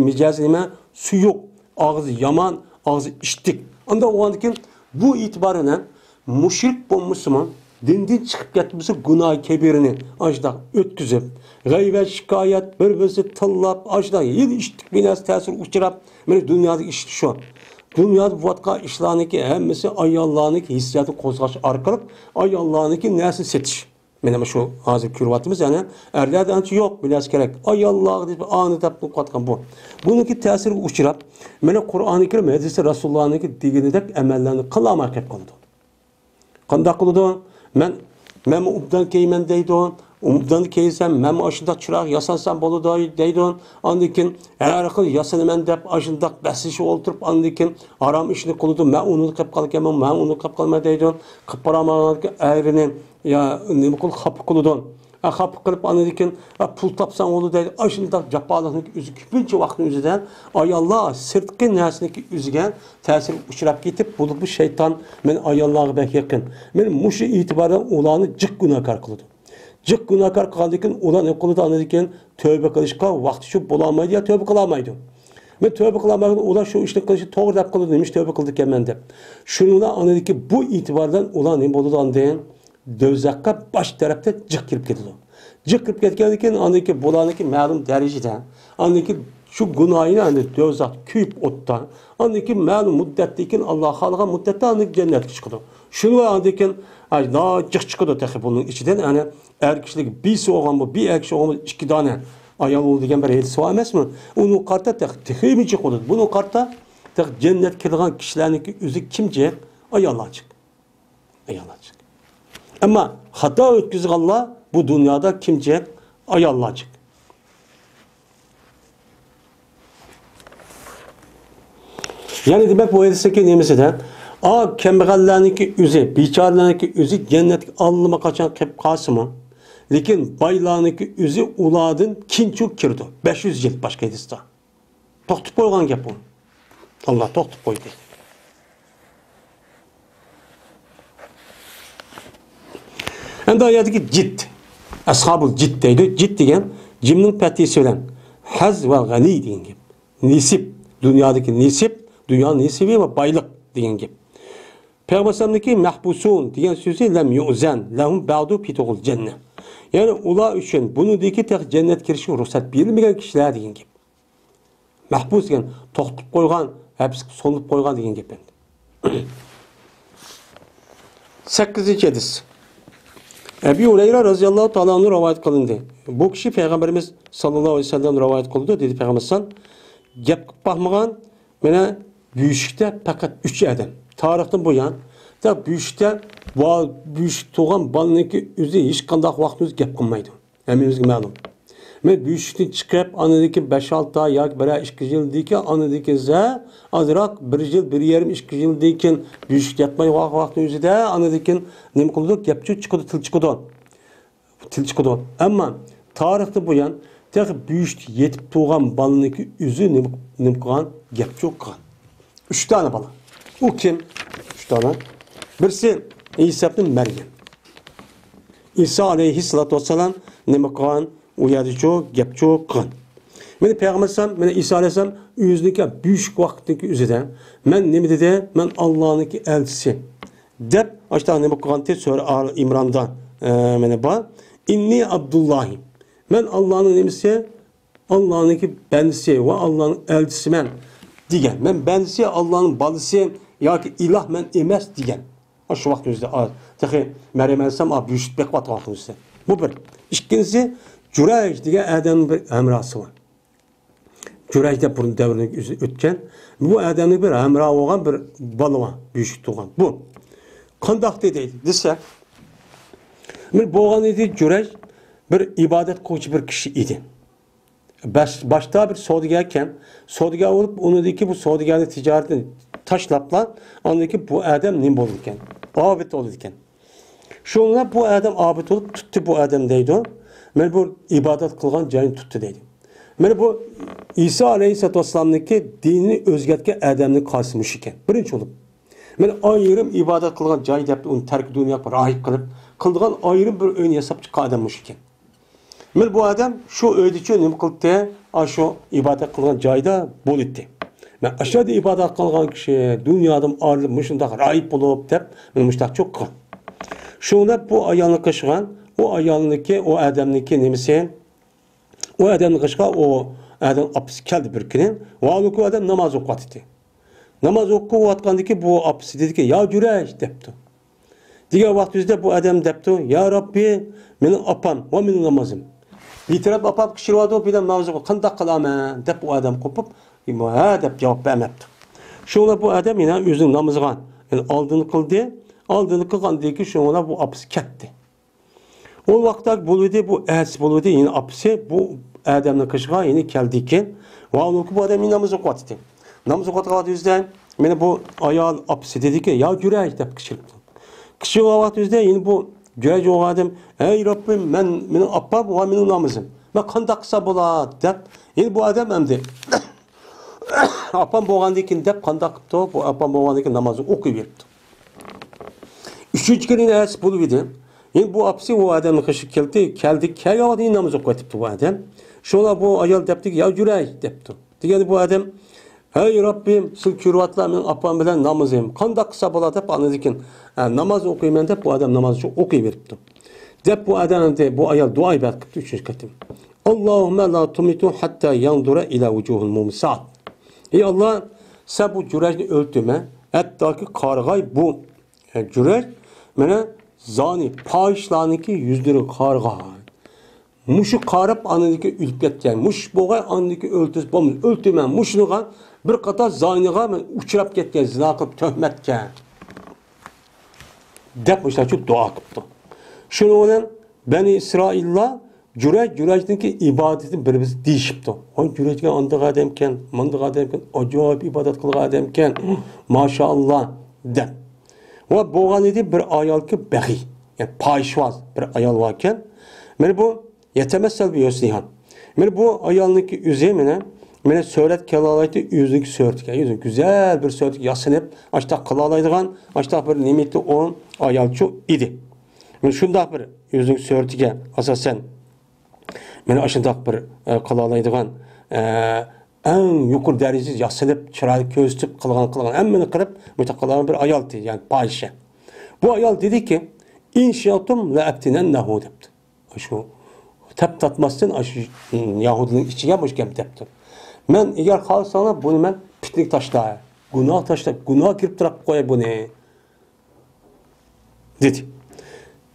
مىجەزى نېمە؟ سۇيۇق، ئاغزى يامان، ئاغزى ئىشتىك. ئانداق بولغاندىكىن بۇ ئېتىبار بىلەن مۇشرىك بولمىسىمۇ، دىندىن چىقىپ كەتمىسە، گۇناھى كەبىرىنى ئاشۇنداق ئۆتكۈزۈپ، غەيۋەت، شىكايەت، بىر-بىرسى تىللاپ، ئاشۇنداق ھىيلە ئىشتىك بىر نەرسە تەسىرىگە ئۇچراپ، مانا دۇنيادىكى ئىش شۇ. دۇنيادا بولۇۋاتقان ئىشلارنىڭكى ھەممىسى ئاياللارنىڭكى ھېسسىياتىنى قوزغاش ئارقىلىق ئاياللارنىڭكى نەرسە سېتىش. مانا شۇ ھازىر كۆرۈۋاتىمىز، يەنى ئەرلەردە ئانچە يوق، بىلەرسى كېرەك. ئاياللارغا دەپ، ئانى دەپ قىلىۋاتقان بۇ. بۇنىڭكى تەسىرىگە ئۇچراپ، مانا قۇرئانى كەرىم، ھەدىسى رەسۇلۇللانىڭكى دېگىنىدەك ئەمەللەرنى قىلالماي قېلىپ قالىدۇ. قانداق قىلىدۇ؟ مەن، مەنمۇ ئوبدان كىيىمەن دەيدۇ. ئوبدان كىيسەم، مەنمۇ ئاشۇنداق چىرايلىق ياسانسام بولىدۇ دەيدۇ. ئاندىن كېيىن ھەر خىل ياسىنىمەن دەپ ئاشۇنداق بەسلىشىپ ئولتۇرۇپ، ئاندىن كېيىن ھارام ئىشنى قىلىدۇ. مەن ئۇنى قىلىپ قالىدىكەنمەن، مەن ئۇنى قىلىپ قالماي دەيدۇ. قىلىپ بارالمىغانلىكى ئەرىنى يا نېمە قىل، خاپا قىلىدۇ. ھە، خاپا قىلىپ ئاندىن كېيىن، ھە، پۇل تاپساڭ بولىدۇ دەيدۇ. ئاشۇنداق جاپالىقنىڭ ئۆزى كۆپىنچە ۋاقىتنىڭ ئۆزىدە ئاياللار سىرتقى نەرسىنىڭكى ئۆزىگە تەسىرگە ئۇچراپ كېتىپ، بولۇپمۇ شەيتان مەن ئاياللارغا بەك يېقىن. مەن مۇشۇ ئېتىباردا ئۇلارنى جىق گۇناھكار قىلىدۇ. جىق گۇناھكار قىلغاندىن كېيىن ئۇلار نېمە قىلىدۇ؟ ئاندىن كېيىن تۆۋبە قىلىشقا ۋاقتى شۇ بولالمايدۇ يا تۆۋبە قىلالمايدۇ. مەن تۆۋبە قىلالمايدۇ، ئۇلار شۇ ئىشنى قىلىشنى توغرا دەپ قىلىدۇ، نېمىشقا تۆۋبە قىلىدىكەنمەن دەپ. شۇنىڭ بىلەن ئاندىن كېيىن بۇ ئېتىبار بىلەن ئۇلار نېمە بولىدۇ ئاندىن؟ دوزاخقا باش تەرەپتە جىق كىرىپ كېتىدۇ. جىق كىرىپ كەتكەندىن كېيىن، ئاندىن كېيىن بۇلارنىڭكى مەلۇم دەرىجىدە، ئاندىن كېيىن شۇ گۇناھىنى ئەمدى دوزاخ كۆيۈپ ئوتتا، ئاندىن كېيىن مەلۇم مۇددەتتىن كېيىن، ئاللا خالىغان مۇددەتتە ئاندىن كېيىن جەننەتكە چىقىدۇ. شۇنىڭ ئاندىن كېيىن، ئاي، ناھايىتى جىق چىقىدۇ تېخى بۇنىڭ ئىچىدىن، يەنى ئەر كىشىلىك بىرسى بولغان بۇ، بىر ئەر كىشى بولغان بۇ، ئىككى دانە ئايال بولىدۇ دېگەن بىر ھەدىس بار ئەمەسمۇ؟ ئۇنىڭغا قارىتا تېخى، تېخىمۇ جىق بولىدۇ. بۇنىڭغا قارىتا تېخى جەننەتكە كىرىدىغان كىشىلەرنىڭكى ئۆزى كىم جىق؟ ئاياللار جىق. ئاياللار جىق. ئەمما خاتا ئۆتكۈزگەنلەر بۇ دۇنيادا كىم جىق؟ ئاياللار جىق. يەنى دېمەك، بۇ ھەدىستىكى نېمىسىدە، ئا، كەمبەغەللەرنىڭكى ئۆزى، بىچارىلەرنىڭكى ئۆزى جەننەتكە ئاللىماقاچان كىرىپ قالسىمۇ، لېكىن بايلارنىڭكى ئۆزى ئۇلاردىن كېيىنچە كىرىدۇ. بەش يۈز يىل باشقا ھەدىستە. توختىتىپ قويغان گەپ ئۇ. ئاللا توختىتىپ قويدى. ئەمدى ئايەتتىكى جىت. ئەسھابۇل جىت دەيدۇ. جىت دېگەن جىمنىڭ پەتھىسى بىلەن ھەز ۋە غەنى دېگەن گەپ. نېسىپ، دۇنيادىكى نېسىپ، دۇنيا نېسىۋى ۋە بايلىق دېگەن گەپ. پەيغەمبەر ئەلەيھىسسالامنىڭكى مەھبۇسۇن دېگەن سۆزى لەم يۇزەن لەھۇم بەئدۇ فى دۇخۇل جەننە. يەنى ئۇلار ئۈچۈن بۇنىڭدىكى تېخى جەننەتكە كىرىشكە رۇخسەت بېرىلمىگەن كىشىلەر دېگەن گەپ. مەھبۇس دېگەن توختىتىپ قويغان، ھەپسكە سولىنىپ قويغان دېگەن گەپ ئەمدى. سەككىزىنچى ھەدىس. ئەبى ھۇرەيرە رەزىياللاھۇ تائالا ئەنھۇ رىۋايەت قىلىندى. بۇ كىشى پەيغەمبىرىمىز ساللاللاھۇ ئەلەيھى ۋەسەللەم رىۋايەت قىلىدۇ، دېدى پەيغەمبەر ئەلەيھىسسالام، گەپ قىلىپ باقمىغان، مانا، بۆشۈكتە پەقەت ئۈچ ئادەم. تارىختىن بۇيان، بۆشۈكتە، بۆشۈك تۇغان بالىنىڭكى ئۆزى ھېچقانداق ۋاقىتتا ئۆزى گەپ قىلمايدۇ. ھەممىمىزگە مەلۇم. مەن بۆشۈكتىن چىقىپ، ئاندىن كېيىن بەش-ئالتە ئاي ياكى بىرەر ئىككى يىلدىن كېيىن، ئاندىن كېيىن زە-، ئازراق بىر يىل، بىر يېرىم، ئىككى يىلدىن كېيىن بۆشۈكتە ياتماي ۋاق-، ۋاقىتنىڭ ئۆزىدە، ئاندىن كېيىن نېمە قىلىدۇ؟ گەپ چىقىدۇ، تىل چىقىدۇ. تىل چىقىدۇ. ئەمما تارىختىن بۇيان تېخى بۆشۈكتە يېتىپ تۇغان بالىنىڭكى ئۆزى نېمە، نېمە قىلغان؟ گەپ چوق قىلغان. ئۈچ دانە بالا. ئۇ كىم؟ ئۈچ دانە. بىرسى ئىسا ئىبنى مەريەم. ئىسا ئەلەيھىسسالاتۇ ۋەسسالام نېمە قىلغان؟ ئۇ يەردىچۇ، گەپچۇ قىلغان. مانا پەيغەمبەر ئەلەيھىسسالام، مانا ئىسا ئەلەيھىسسالام ئۆزىنىڭكى بۆشۈك ۋاقىتنىڭكى ئۆزىدە، مەن نېمە دېدى؟ مەن ئاللانىڭكى ئەلچىسى دەپ، ئاشۇنداق نېمە قىلغانتى؟ سۈرە ئال ئىمراندا، ئە، مانا بار. ئىننى ئابدۇللاھى. مەن ئاللانىڭ نېمىسى؟ ئاللانىڭكى بەندىسى ۋە ئاللانىڭ ئەلچىسىمەن دېگەن. مەن بەندىسى، ئاللانىڭ بالىسى ياكى ئىلاھ مەن ئەمەس دېگەن. ئاشۇ ۋاقىتنىڭ ئۆزىدە، ئا، تېخى مەريەم ئەلەيھىسسالام، ئا، بۆشۈك بېقىۋاتقان ۋاقىتنىڭ ئۆزىدە. بۇ بىر. ئىككىنچىسى، جۇرەج دېگەن ئادەمنىڭ بىر ھەمراھسى بار. جۇرەج دەپ بۇرۇن دەۋرنىڭ ئۆزى ئۆتكەن. بۇ ئادەمنىڭ بىر ھەمراھى بولغان بىر بالا بار، بۆشۈك تۇغان. بۇ قانداق دېدى دېسە، بىر بولغان ئىدى، جۇرەج بىر ئىبادەت قىلغۇچى بىر كىشى ئىدى. باش-، باشتا بىر سودىگەركەن. سودىگەر بولۇپ، ئۇنىڭدىكى بۇ سودىگەرنىڭ تىجارىتىنى تاشلاپلا، ئاندىن كېيىن بۇ ئادەم نېمە بولىدىكەن؟ ئابىد بولىدىكەن. شۇڭا بۇ ئادەم ئابىد بولۇپ، تۇتتى بۇ ئادەم دەيدۇ. مانا بۇ ئىبادەت قىلغان جاينى تۇتتى دەيدۇ. مانا بۇ ئىسا ئەلەيھىسسالاتۇ ۋەسسالامنىڭكى دىنىنى ئۆزگەرتكەن ئادەمنىڭ قارىسى مۇشۇ ئىكەن. بىرىنچى بولۇپ، مانا ئايرىم ئىبادەت قىلغان جاي دەپ ئۇنى تەركى دۇنياغا راھىب قىلىپ، قىلىدىغان ئايرىم بىر ئۆينى ياساپ چىققان ئادەم مۇشۇ ئىكەن. مانا بۇ ئادەم شۇ ئۆيدىچۇ نېمە قىلدى؟ ئاشۇ ئىبادەت قىلغان جايدا بولىدۇ. مەن ئاشۇ يەردە ئىبادەت قىلغان كىشى دۇنيادىن ئايرىلىپ مۇشۇنداق راھىب بولۇپ دەپ، مانا مۇشۇنداق چوق قىلغان. شۇڭا دەپ بۇ ئايالنى قىلىشقان، ئۇ ئايالنىڭكى، ئۇ ئادەمنىڭكى نېمىسى؟ ئۇ ئادەمنى قىلىشقا ئۇ ئادەم ئاپىسى كەلدى بىر كۈنى. ۋاھالىكى ئۇ ئادەم ناماز ئوقۇۋاتىدۇ. ناماز ئوقۇۋاتقاندىكى بۇ ئاپىسى دېدىكى، يا جۈرەج دەپتۇ. دېگەن ۋاقتىمىزدا بۇ ئادەم دەپتۇ، يا رەببى، مېنىڭ ئاپام ۋە مېنىڭ نامازىم. بىتەرەپ ئاپام قىچىرىۋاتىدۇ، بىلەن ناماز ئوقۇ، قانداق قىلامەن دەپ ئۇ ئادەم قوپۇپ، ھە دەپ جاۋاب بەرمەپتۇ. شۇڭا بۇ ئادەم يەنە ئۆزىنىڭ نامىزىغا، يەنى ئالدىنى قىلدى. ئالدىنى قىلغاندىن كېيىن شۇڭا بۇ ئاپىسى كەتتى. ئۇ ۋاقىتتا بولۇۋىدى، بۇ ئەتىسى بولۇۋىدى، يەنە ئاپىسى بۇ ئادەمنىڭ قېشىغا يەنە كەلدىكەن. ۋە ئۇنىڭكى بۇ ئادەم يەنە ناماز ئوقۇۋاتىدۇ. ناماز ئوقۇۋاتقان ۋاقتىدا مانا بۇ ئايال ئاپىسى دېدىكى، يا جۈرەج دەپ قىچىرىپتۇ. قىچىرغان ۋاقتىدا يەنە بۇ جۈرەج بولغان ئادەم، ئەي رەببىم، مەن، مېنىڭ ئاپام ۋە مېنىڭ نامىزىم. مەن قانداق قىلسا بولا دەپ، يەنە بۇ ئادەم ئەمدى ئاپام بولغاندىن كېيىن دەپ قانداق قىپتۇ؟ بۇ ئاپام بولغاندىن كېيىن نامازنى ئوقۇيۋېرىپتۇ. ئۈچىنچى كۈنى ئەتىسى بولۇۋىدى. يەنە بۇ ئاپىسى ئۇ ئادەمنىڭ قېشىغا كەلدى، كەلدى، كەلگەن ۋاقتىدا يەنە ناماز ئوقۇۋېتىپتۇ بۇ ئادەم. شۇڭا بۇ ئايال دەپتىكى، يا جۈرەج دەپتۇ. دېگەندە بۇ ئادەم، ھەي رەببىم، سىلەر كۆرۈۋاتىلا مېنىڭ ئاپام بىلەن نامىزىم. قانداق قىلسا بولا دەپ ئاندىن كېيىن، ئە، ناماز ئوقۇيمەن دەپ بۇ ئادەم نامازنى ئوقۇيۋېرىپتۇ. دەپ بۇ ئادەم ئەمدى، بۇ ئايال دۇئا ئىبادەت قىپتۇ ئۈچىنچى قېتىم. اللهم لا تمته حتى ينظر إلى وجوه المومسات. ئەي ئاللا، سەن بۇ جۈرەجنى ئۆلتۈرمە، ھەتتاكى قارىغاي بۇ، ئە، جۈرەج، مانا زانى، پاھىشلارنىڭكى يۈزلىرىگە قارىغاي. مۇشۇ قاراپ ئاندىن كېيىن ئۆلۈپ كەتكەن. مۇشۇ بولغاي ئاندىن كېيىن ئۆلتۈرسە بولماس، ئۆلتۈرمە. مۇشۇنىغا بىر قاتار زانىغا مەن ئۇچراپ كەتكەن، زىنا قىلىپ تۆھمەتكە. دەپ مۇشۇنداق دۇئا قىپتۇ. شۇنىڭ بىلەن بەنى ئىسرائىللار جۈرەج، جۈرەجنىڭكى ئىبادىتىنى بىر-بىرسى دېيىشىپتۇ. ۋاي، جۈرەج دېگەن ئانداق ئادەمكەن، مانداق ئادەمكەن، ئاجايىپ ئىبادەت قىلغان ئادەمكەن، ماشائاللا دەپ. ۋە بولغان ئىدى بىر ئايالكى بەغىي، يەنى پاھىشۋاز بىر ئايال باركەن. مانا بۇ يەتەمەسسەل بى ھۆسنىھا. مانا بۇ ئايالنىڭكى ئۆزى مانا، مانا سۈرەت كېلەلايتتى، ئۆزىنىڭكى سۈرىتىگە، ئۆزى گۈزەل بىر سۈرەتكە ياسىنىپ، ئاشتاق قىلالايدىغان، ئاشتاق بىر نېمىتى ئۇ ئايالچۇ ئىدى. مانا شۇنداق بىر ئۆزىنىڭ سۈرىتىگە ئاساسەن، مانا ئاشۇنداق بىر، ئە، قىلالايدىغان، ئە، ئەڭ يۇقىرى دەرىجىدە ياسىنىپ، چىرايلىق كۆرسىتىپ، قىلغان، قىلغان ھەممىنى قىلىپ، مۇشۇنداق قىلغان بىر ئايال ئىدى، يەنى پاھىشە. بۇ ئايال دېدىكى، «ئىن شىئتۇم لەئەفتىنەننەھۇ» دەپتۇ. شۇ تەپ تارتماستىن، ئاشۇ يەھۇدىينىڭ ئىچىگە مۇشۇ گەپنى دەپتۇ. «مەن ئەگەر خالىساڭلار، بۇنى مەن پىتنىگە تاشلاي، گۇناھ تاشلاپ، گۇناھ كىرىپ تۇراپ قوياي بۇنى» دېدى.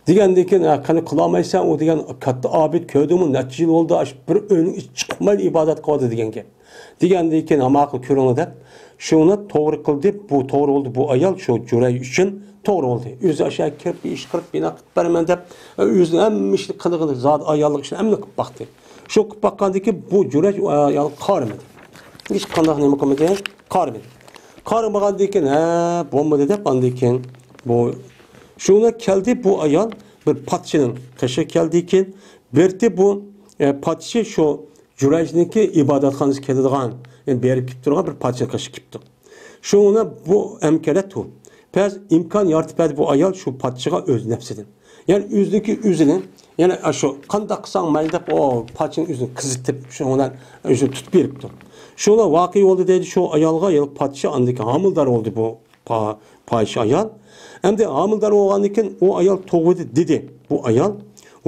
دېگەندىن كېيىن، «ھە، قېنى قىلالمايسەن، ئۇ دېگەن كاتتا ئابىد، كۆردۈڭمۇ، نەچچە يىل بولدى، ئاشۇ بىر ئۆينىڭ ئىچى چىقمايلا ئىبادەت قىلىۋاتىدۇ» دېگەن گەپ. دېگەندىن كېيىن، «ھاماقى كۆرۈڭلار» دەپ، شۇنى توغرا قىلدى، بۇ توغرا بولدى، بۇ ئايال شۇ جۈرەي ئۈچۈن توغرا بولدى. ئۆزى ئاشۇ كىرىپ، بىر ئىش قىلىپ، بىنا قىلىپ بېرىمەن دەپ، ئۆزىنىڭ ھەممە ئىشىنى قىلىدىغىنى، زادى ئاياللىق ئىشىنى ھەممىنى قىلىپ باقتى. شۇ قىلىپ باققاندىن كېيىن، بۇ جۈرەي ئايالغا قارىمىدى. ھېچقانداق نېمە قىلمىدى، قارىمىدى. قارىمىغاندىن كېيىن، «ھە، بولمىدى» دەپ، ئاندىن كېيىن بۇ، شۇنى كەلدى، بۇ ئايال بىر پادىشىنىڭ قېشىغا كەلدى كېيىن، بېرىپتۇ بۇ، ئە، پادىشى شۇ جۈرەيجنىڭكى ئىبادەتخانىسىغا كېلىدىغان، يەنى بېرىپ كېلىپ تۇرغان بىر پادىشىنىڭ قېشىغا كېلىپتۇ. شۇڭا بۇ ئەمكەلەتۇ. پەز ئىمكان يارىتىپ بەردى بۇ ئايال شۇ پادىشىغا ئۆز نەپسىدىن. يەنى ئۆزىنىڭكى ئۆزىنى، يەنى ئاشۇ قانداق قىلساڭ مەيلى دەپ، ئۇ پادىشىنىڭ ئۆزىنى قىزىتىپ، شۇنىڭ بىلەن ئۆزىنى تۇتۇپ بېرىپتۇ. شۇڭا ۋەقە بولدى دەيدۇ شۇ ئايالغا، يەنى پادىشى ئاندىن كېيىن ھامىلىدار بولدى بۇ پا-، پاھىشە ئايال. ئەمدى ھامىلىدار بولغاندىن كېيىن ئۇ ئايال تۇغۇلدى دېدى. بۇ ئايال،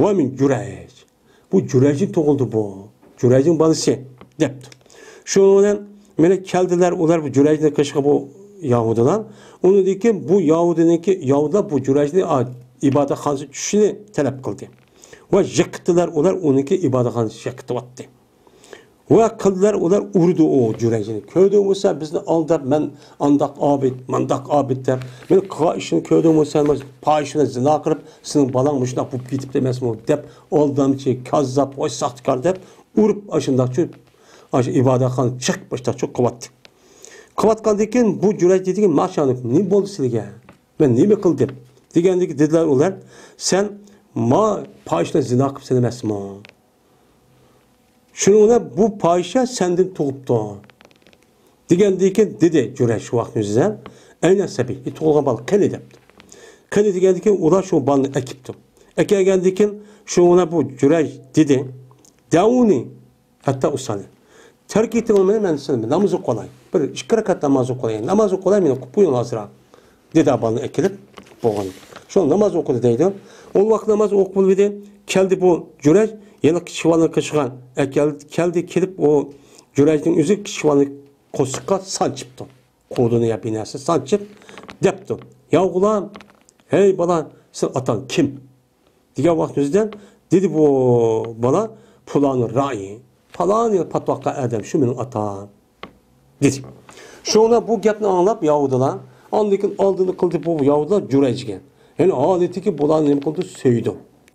«ۋە مىن جۈرەيج. بۇ جۈرەيجدىن تۇغۇلدى بۇ. جۈرەيجنىڭ بالىسى» دەپتۇ. شۇنىڭ بىلەن مانا كەلدىلەر ئۇلار بۇ جۈرەيجنىڭ قېشىغا بۇ يەھۇدىيلار. ئۇنىڭدىن كېيىن بۇ يەھۇدىينىڭكى، يەھۇدىيلار بۇ جۈرەيجنى، ئا، ئىبادەتخانىسىغا چۈشۈشىنى تەلەپ قىلدى. ۋە يىقىتتىلەر ئۇلار ئۇنىڭكى ئىبادەتخانىسىنى يىقىتىۋەتتى. ۋە قىلدىلەر ئۇلار ئۇردى ئۇ جۈرەيجنى. «كۆردۈڭمۇ سەن بىزنى ئالداپ، مەن ئانداق ئابىد، مانداق ئابىد دەپ، مېنىڭ قىلغان ئىشىمنى كۆردۈڭمۇ سەن، پاھىشە بىلەن زىنا قىلىپ، سېنىڭ بالاڭ مۇشۇنداق بولۇپ كېتىپتۇ ئەمەسمۇ» دەپ، ئالدامچى، كاززاپ، ۋاي ساختىكار دەپ ئۇرۇپ، ئاشۇنداقچۇ، ئاشۇ ئىبادەتخانىدىن چىقىپ، ئاشۇنداقچۇ قىلىۋەتتى. قىلىۋاتقاندىن كېيىن بۇ جۈرەيج دېدىكى، «ماشانىك، نېمە بولدى سىلىگە؟ مەن نېمە قىلدىم؟» دېگەندىكى دېدىلەر ئۇلار، «سەن ما پاھىشە بىلەن زىنا قىلىپسەن ئەمەسمۇ؟» شۇنىڭ بىلەن بۇ پاھىشە سەندىن تۇغۇپتۇ. دېگەندىن كېيىن دېدى جۈرەيج شۇ ۋاقىتنىڭ ئۆزىدە، «ئەينە سەبىي، تۇغۇلغان بالا قېنى؟» دەپتۇ. «قېنى؟» دېگەندىن كېيىن ئۇلار شۇ بالىنى ئەكىپتۇ. ئەكەلگەندىن كېيىن شۇنىڭ بىلەن بۇ جۈرەيج دېدى، «دەئۇنى ھەتتا ئۇسەللى. تەرك ئېتىڭلار مېنى، مەن سىلەر بىلەن ناماز ئوقۇۋالاي. بىر ئىككى رەكەت ناماز ئوقۇۋالاي. ناماز ئوقۇۋالاي، مېنى قويۇڭ ئازراق.» دېدى بالىنى ئەكېلىپ بولغان. شۇ ناماز ئوقۇدى دەيدۇ. ئۇ ۋاقىت ناماز ئوقۇپ بولۇۋىدى. كەلدى بۇ جۈرەيج، يەنە كىچىك بالىنى قېشىغا ئەكەلدى. كەلدى، كېلىپ ئۇ جۈرەيجنىڭ ئۆزى كىچىك بالىنى قورسىقىغا سانچىپتۇ. قولىنى يا بىناسى سانچىپ دەپتۇ، «يا غۇلام، ھەي بالا، سېنىڭ ئاتاڭ كىم؟» دېگەن ۋاقىت ئۆزىدە دېدى بۇ بالا، «پۇلانى رائى، پالان يەر پاتۋاققا ئادەم، شۇ مېنىڭ ئاتام» دېدى. شۇڭا بۇ گەپنى ئاڭلاپ يەھۇدىيلار، ئاندىن كېيىن ئالدىنى قىلدى بۇ يەھۇدىيلار جۈرەيجگە. يەنى ھالىتىكى بۇلارنى نېمە قىلدى؟ سۆيدى.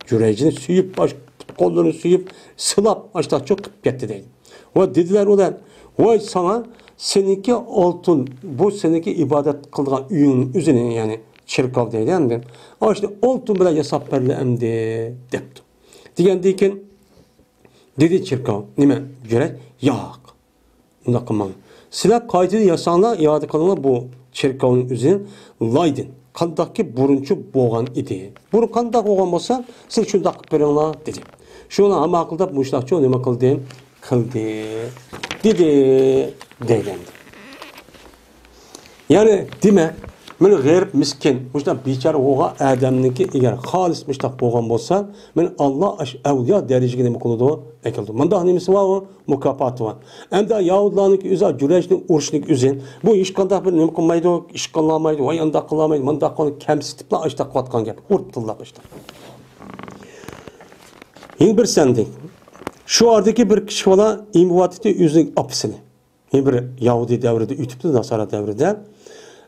جۈرەيجنى سۆيۈپ، باش پۇت-قوللىرىنى سۆيۈپ، سىلاپ، ئاشتاق چوقۇپ كەتتى دەيدۇ. ۋە دېدىلەر ئۇلار، «ۋاي ساڭا، سېنىڭكى ئالتۇن، بۇ سېنىڭكى ئىبادەت قىلىدىغان ئۆيۈڭنىڭ ئۆزىنى، يەنى چېركاۋ دەيدۇ ئەمدى. ئاشۇنى ئالتۇن بىلەن ياساپ بەرلە ئەمدى» دەپتۇ. دېگەندىن كېيىن دېدى چېركاۋ، نېمە، جۈرەيج؟ «ياق. ئۇنداق قىلماڭ. سىلەر قايتىدىن ياساڭلار، ئىئادە قىلىڭلار بۇ چېركاۋنىڭ ئۆزىنى لايدىن. قانداقكى بۇرۇنچە بولغان ئىدى. بۇرۇن قانداق بولغان بولسا، سىلەر شۇنداق قىلىپ بېرىڭلار» دېدى. شۇنى ھاماقىلداپ مۇشۇنداقچۇ نېمە قىلدى؟ قىلدى. دېدى. دەيدۇ ئەمدى. يەنى دېمەك، مانا غېرىب، مىسكىن، مۇشۇنداق بىچارە بولغان ئادەمنىڭكى ئەگەر خالىس مۇشۇنداق بولغان بولسا، مانا ئاللا ئاشۇ ئەۋلىيا دەرىجىگە نېمە قىلىدۇ؟ ئەكېلىدۇ. مۇنداق نېمىسى بار ئۇ؟ مۇكاپاتى بار. ئەمدى يەھۇدىيلارنىڭكى ئۆزى جۈرەيجنى ئۇرۇشنىڭكى ئۆزى. بۇ ھېچقانداق بىر نېمە قىلمايدۇ، ئىش قىلالمايدۇ، ۋاي ئانداق قىلالمايدۇ، مانداق قىلىدۇ، كەمسىتىپلا ئاشتاق قىلىۋاتقان گەپ. ئۇرۇپ تىللاپ ئاشتاق. يەنە بىر سەندى. شۇ ئاردىكى بىر كىچىك بالا ئېمىۋاتىتى ئۆزىنىڭ ئاپىسىنى. يەنە بىر يەھۇدىي دەۋرىدە ئۆتۈپتۇ، ناسارا دەۋرىدە.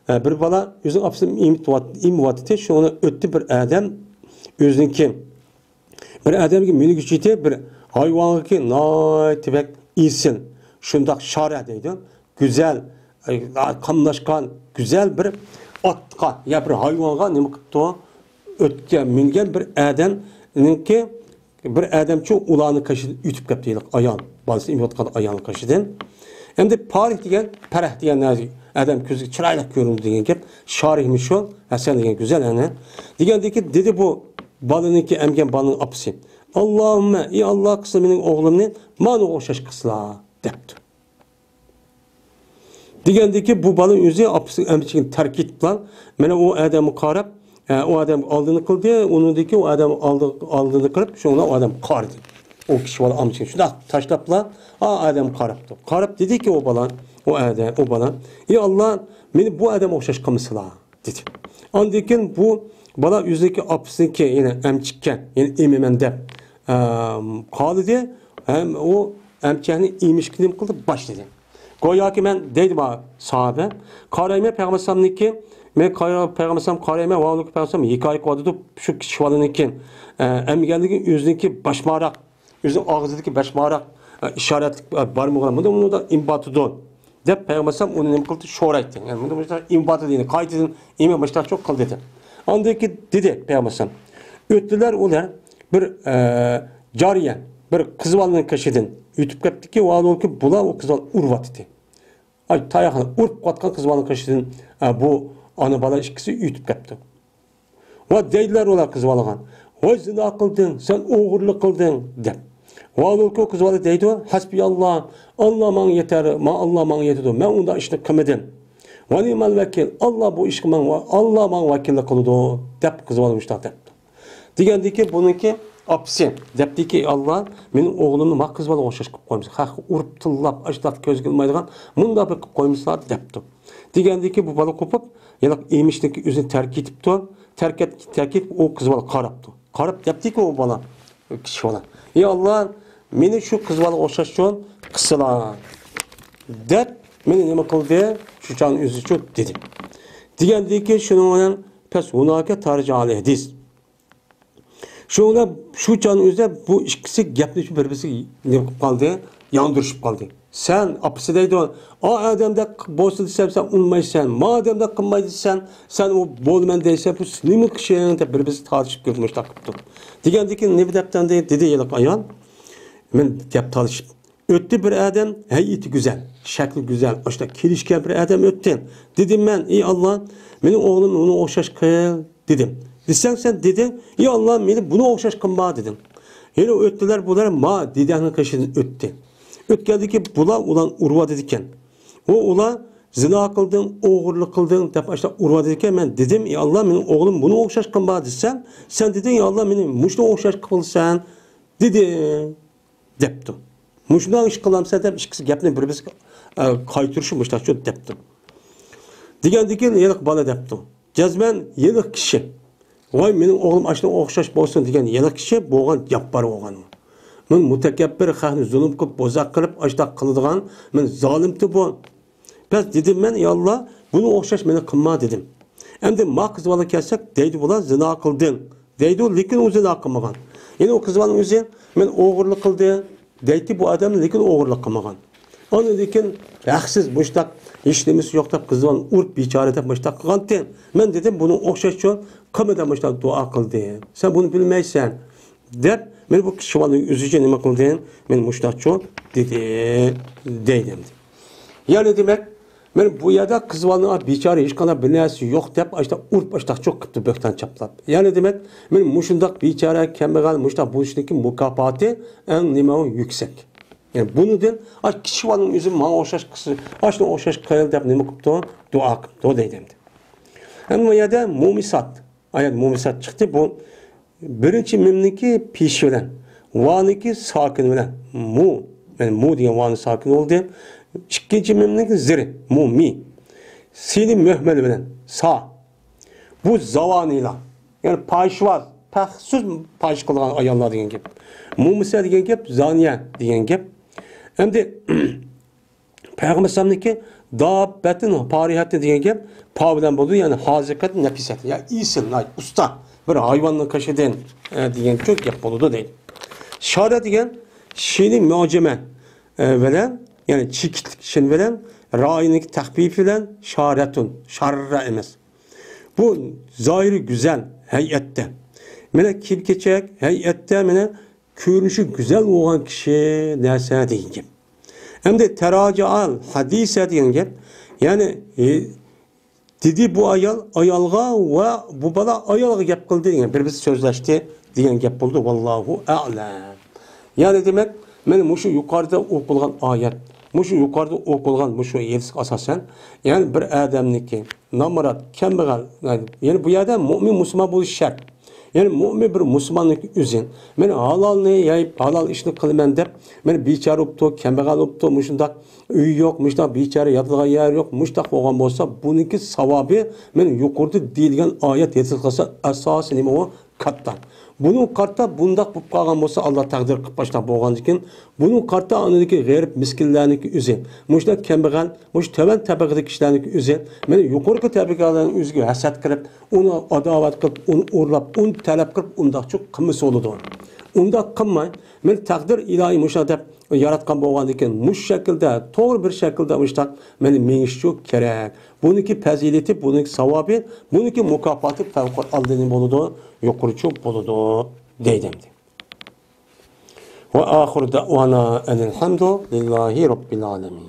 ئە، بىر بالا ئۆزىنىڭ ئاپىسىنى ئېمىتىۋات-، ئېمىۋاتىتى، شۇنى ئۆتتى بىر ئادەم ئۆزىنىڭكى بىر ئادەمگە مۈنۈگۈچى ئىدى، بىر ھايۋانغىكى ناھايىتى بەك ئېسىل، شۇنداق شارە دەيدۇ، گۈزەل، ئە، قاملاشقان گۈزەل بىر ئاتقا يا بىر ھايۋانغا نېمە قىپتۇ؟ ئۆتكە مىنگەن بىر ئادەمنىڭكى بىر ئادەمچۇ ئۇلارنىڭ قېشىدىن ئۆتۈپ كەپتۇ، ھېلىقى ئايال، بالىسى ئېمىۋاتقان ئايالنىڭ قېشىدىن. ئەمدى پارىھ دېگەن، پەرەھ دېگەن نەرسە، ئادەم كۆزىگە چىرايلىق كۆرۈنىدۇ دېگەن گەپ. شارىھمۇ شۇ، ھەسەن دېگەن گۈزەل، ئەنە. دېگەندىكى، دېدى بۇ بالىنىڭكى، ئەمگەن بالىنىڭ ئاپىسى، «ئاللاھۇممە، ئى ئاللا، قىلسا مېنىڭ ئوغلۇمنى ماڭا ئوخشاش قىلسىلا» دەپتۇ. دېگەندىكى، بۇ بالا ئۆزى ئاپىسىنىڭ ئەمچىكىنى تەرك ئېتىپلا، مانا ئۇ ئادەمگە قاراپ، ئە، ئۇ ئادەم ئالدىنى قىلدى، ئۇنىڭدىكى ئۇ ئادەم ئالدى، ئالدىنى قىلىپ، شۇڭا ئۇ ئادەم قارىدى. ئۇ كىشى بالا ئەمچىكىنى شۇنداق تاشلاپلا، ئا ئادەم قاراپتۇ. قاراپ دېدىكى ئۇ بالا، ئۇ ئادەم، ئۇ بالا، «ئى ئاللا، مېنى بۇ ئادەمگە ئوخشاش قىلمىسىلا» دېدى. ئاندىن كېيىن بۇ بالا ئۆزىنىڭكى ئاپىسىنىڭكى، يەنى ئەمچىككە، يەنى ئېمىمەن دەپ، ئەم، قالدى. ھەم ئۇ ئەمچەكنى ئېمىشكە نېمە قىلدى؟ باشلىدى. گوياكى مەن دەيدۇ ما ساھابە، قارايمەن پەيغەمبەر ئەلەيھىسسالامنىڭكى، مەن قارا-، پەيغەمبەر ئەلەيھىسسالام قارايمەن، ۋاۋلۇكى پەيغەمبەر ئەلەيھىسسالام ھېكايە قىلىۋاتىدۇ، شۇ كىشى بالىنىڭكى، ئە، ئەمگەنلىكى ئۆزىنىڭكى باشماراق، ئۆزىنىڭ ئاغزىدىكى باشماراق، ئە، ئىشارەتلىك، ئە، بارمىغىنى، مۇنداق، مۇنداق ئىمپاتىدۇ، دەپ پەيغەمبەر ئەلەيھىسسالام ئۇنى نېمە قىلدى؟ شورايتتى. يەنى مۇنداق، مۇنداق ئىمپاتىدۇ، يەنى قايتىدىن ئېمە باشلاقچۇ قىلدى. ئاندىن كېيىن دېدى پەيغەمبەر ئەلەيھىسسالام، ئۆتتىلەر ئۇلار بىر، ئە، جارىيە، بىر قىز بالىنىڭ قېشىدىن ئۆتۈپ كەپتىكى، ۋاھالەنكى، بۇلار ئۇ قىز بالىنى ئۇرۇۋاتىدۇ. ئاي، تاياقنى ئۇرۇپ قاتقان قىز بالىنىڭ قېشىدىن، ئە، بۇ ئانا بالا ئىككىسى ئۆتۈپ كەپتۇ. ۋە دەيدىلەر ئۇلار قىز بالىغا، «ۋاي، زىنا قىلدىڭ، سەن ئوغرىلىق قىلدىڭ» دەپ. ۋاھالەنكى، قىز بالا دەيدۇ، «ھەسبىياللا، ئاللا ماڭا يېتەر، ما-، ئاللا ماڭا يېتىدۇ، مەن ئۇنداق ئىشنى قىلمىدىم. ۋە نىئمەل ۋەكىل، ئاللا بۇ ئىشقا ماڭا، ئاللا ماڭا ۋەكىللىك قىلىدۇ» دەپ قىز بالا مۇشۇنداق دەپتۇ. دېگەندىكى بۇنىڭكى ئاپىسى دەپتىكى، «ئاللا، مېنىڭ ئوغلۇمنى ما قىز بالىغا ئوخشاش قىلىپ قويمىسا، خەققە ئۇرۇپ تىللاپ، ئاشۇنداق كۆزگە ئىلمايدىغان، مۇنداق بىر قىلىپ قويمىسىلا» دەپتۇ. دېگەندىكى بۇ بالا قوپۇپ، ھېلىقى ئېمىشنىڭكى ئۆزىنى تەرك ئېتىپتۇ. تەرك ئەت-، تەرك ئېتىپ ئۇ قىز بالا قاراپتۇ. قاراپ دەپتىكى ئۇ بالا، كىشى بالا، «ئى ئاللا، مېنى شۇ قىز بالىغا ئوخشاشچۇ قىلسىلا» دەپ، مېنى نېمە قىلدى؟ شۇ چاغنىڭ ئۆزىچۇ دېدى. دېگەندىكى شۇنىڭ بىلەن پەس ھۇناكە تارىجە ئالەيھى ھەدىس. شۇڭا شۇ چاغنىڭ ئۆزىدە بۇ ئىككىسى گەپلىشىپ بىر-بىرسىگە نېمە قىلىپ قالدى؟ ياندۇرۇشۇپ قالدى. سەن ئاپىسى دەيدۇ، ئا ئادەمدەك بولسا دېسەم، سەن ئۇنىمايسەن. ما ئادەمدەك قىلماي دېسەم، سەن ئۇ بولىمەن دەيسەن، بۇ نېمە قىشىڭ دەپ بىر-بىرسى تارتىشىپ كېلىپ مۇشۇنداق قىپتۇ. دېگەندىكىن نېمە دەپتىن دېدى ھېلىقى ئايال. مەن گەپ تالىشىپ. ئۆتتى بىر ئادەم، ھەيئىتى گۈزەل، شەكلى گۈزەل، ئاشۇنداق كېلىشكەن بىر ئادەم ئۆتتى. دېدىم مەن، ئى ئاللا، مېنىڭ ئوغلۇم ئۇنىڭغا ئوخشاش قىل، دېدىم. دېسەڭ سەن دېدىڭ، ئى ئاللا، مېنى بۇنىڭغا ئوخشاش قىلما، دېدىڭ. يەنە ئۆتتىلەر بۇلار ما دېدەڭنىڭ قېشىدىن ئۆتتى. ئۆتكەندىكى بۇلار ئۇلارنى ئۇرۇۋاتىدىكەن. ئۇ ئۇلار زىنا قىلدىڭ، ئوغرىلىق قىلدىڭ دەپ ئاشۇنداق ئۇرۇۋاتىدىكەن. مەن دېدىم، ئى ئاللا، مېنىڭ ئوغلۇم بۇنىڭغا ئوخشاش قىلما، دېسەم، سەن دېدىڭ، ئى ئاللا، مېنى مۇشۇنىڭغا ئوخشاش قىلسەن، دېدىڭ. دەپتۇ. مۇشۇنداق ئىش قىلامسەن دەپ ئىككىسى گەپنى بىر-بىرىگە، ئە، قايتۇرۇشۇپ مۇشۇنداق دەپتۇ. دېگەندىكىن ھېلىقى بالا دەپتۇ. جەزمەن ھېلىقى كىشى. ۋاي، مېنىڭ ئوغلۇم ئاشۇنىڭغا ئوخشاش بولسۇن دېگەن ھېلىقى كىشى بولغان جاببار بولغان. مەن مۇتەكەببىر، خەقنى زۇلۇم قىلىپ، بوزەك قىلىپ، ئاشۇنداق قىلىدىغان، مەن زالىمتى بۇ. بەس دېدىم مەن، يا ئاللا، بۇنىڭغا ئوخشاش مېنى قىلما دېدىم. ئەمدى ما قىز بالا كەلسەك، دەيدۇ بۇلار، زىنا قىلدىڭ. دەيدۇ، لېكىن ئۇ زىنا قىلمىغان. يەنى ئۇ قىز بالىنىڭ ئۆزى، مەن ئوغرىلىق قىلدىم، دەيتتى بۇ ئادەم، لېكىن ئوغرىلىق قىلمىغان. ئاندىن كېيىن ھەقسىز مۇشتاق، ھېچ نېمىسى يوق دەپ قىز بالىنى ئۇرۇپ، بىچارە دەپ مۇشتاق قىلغانتى. مەن دېدىم، بۇنىڭغا ئوخشاشچۇ قىلما دەپ مۇشتاق دۇئا قىلدى. سەن بۇنى بىلمەيسەن، دەپ، مەن بۇ كىشى بالىنىڭ ئۆزىچە نېمە قىلدىم؟ مەن مۇشتاقچۇ دېدى، دەيدۇ. يەنى دېمەك، مەن بۇ يەردە قىز بالىنىڭ بىچارە ھېچقانداق بىر نەرسىسى يوق دەپ، ئاشتا ئۇرۇپ، ئاشتا چوق قىپتۇ بۆھتان چاپلاپ. يەنى دېمەك، مەن مۇشۇنداق بىچارە، كەمبەغەل، مۇشۇنداق بولۇشنىڭكى مۇكاپاتى ئەڭ نېمە يۈكسەك. يەنى بۇنىڭدىن، ئاش كىشى بالىنىڭ ئۆزى ماڭا ئوخشاش قىلسا، ئاشۇنىڭغا ئوخشاش قىل دەپ نېمە قىپتۇ؟ دۇئا قىپتۇ دەيدۇ ئەمدى. ئەمما بۇ يەردە مۇمىسات. ئايەت مۇمىسات چىقتى. بۇ بىرىنچى مىمنىڭكى پېشى بىلەن، ۋانىڭكى ساكىنى بىلەن، مۇ، يەنى مۇ دېگەن ۋانىڭ ساكىنى بولدى. ئىككىنچى مىمنىڭكى زىرى، مۇ، مى. سىنى مۆھمەل بىلەن، سا. بۇ زاۋانىيلار، يەنى پاھىشىۋاز، پەخسىز پاھىشە قىلىدىغان ئاياللار دېگەن گەپ. مۇمىسە دېگەن گەپ، زانىيە دېگەن گەپ. ئەمدى پەيغەمبەر ئەلەيھىسسالامنىڭكى داببەتىن پارىھەتىن دېگەن گەپ پا بىلەن بولىدۇ، يەنى ھازىقەت نەپىسەت، يا ئېسىل، ناھايىتى ئۇستا بىر ھايۋاننىڭ قېشىدىن، ئە، دېگەنچۇ گەپ بولىدۇ دەيدۇ. شارە دېگەن شىنى مۆجەمە، ئە، بىلەن، يەنى چېكىتلىك شىن بىلەن، رائىنىڭكى تەخپىپى بىلەن شارەتۇن، شاررە ئەمەس. بۇ زاھىرى گۈزەل ھەيئەتتە. مانا كىيىم-كېچەك ھەيئەتتە، مانا كۆرۈنۈشى گۈزەل بولغان كىشى نەرسە دېگەن گەپ. ئەمدى تەراجەئەل ھەدىسە دېگەن گەپ، يەنى، ئى، دېدى بۇ ئايال ئايالغا ۋە بۇ بالا ئايالغا گەپ قىلدى دېگەن، بىر-بىرسى سۆزلەشتى دېگەن گەپ بولدى. ۋاللاھۇ ئەئلەم. يەنى دېمەك، مانا مۇشۇ يۇقىرىدا ئوقۇلغان ئايەت، مۇشۇ يۇقىرىدا ئوقۇلغان مۇشۇ ھەدىسكە ئاساسەن، يەنى بىر ئادەمنىڭكى نامرات، كەمبەغەل، يەنى بۇ يەردە مۆمىن مۇسۇلمان بولۇش شەرت. يەنى مۆمىن بىر مۇسۇلماننىڭكى ئۆزى، مانا ھالالنى يەپ، ھالال ئىشنى قىلىمەن دەپ، مانا بىچارە بوپتۇ، كەمبەغەل بوپتۇ، مۇشۇنداق ئۆيى يوق، مۇشۇنداق بىچارە، ياتىدىغان يەر يوق، مۇشۇنداق بولغان بولسا، بۇنىڭكى ساۋابى مانا يۇقىرىدا دېيىلگەن ئايەت ھەدىسكە ئاساسەن نېمە ئۇ؟ كاتتا. بۇنىڭغا قارىتا بۇنداق بولۇپ قالغان بولسا، ئاللا تەقدىر قىلىپ باشلاپ بولغاندىكىن، بۇنىڭغا قارىتا ئاندىكى غېرىب مىسكىنلەرنىڭكى ئۆزى، مۇشۇنداق كەمبەغەل، مۇشۇ تۆۋەن تەبىقىدىكى كىشىلەرنىڭكى ئۆزى، مانا يۇقىرىقى تەبىقىلەرنىڭ ئۆزىگە ھەسەت قىلىپ، ئۇنى ئاداۋەت قىلىپ، ئۇنى ئۇرلاپ، ئۇنى تەلەپ قىلىپ، ئۇنداقچۇ قىلمىسا بولىدۇ. ئۇنداق قىلماي، مانا تەقدىر ئىلاھىي مۇشۇنداق دەپ ياراتقان بولغاندىكىن، مۇشۇ شەكىلدە، توغرا بىر شەكىلدە مۇشۇنداق مانا مېڭىشچۇ كېرەك. بۇنىڭكى پەزىلىتى، بۇنىڭكى ساۋابى، بۇنىڭكى مۇكاپاتى پەۋقۇلئاددە نېمە بولىدۇ؟ يۇقىرىچۇ بولىدۇ، دەيدۇ ئەمدى. ۋە ئاخىرۇ دەئۋانا ئەنىل ھەمدۇ لىللاھى رەببىل ئالەمىن.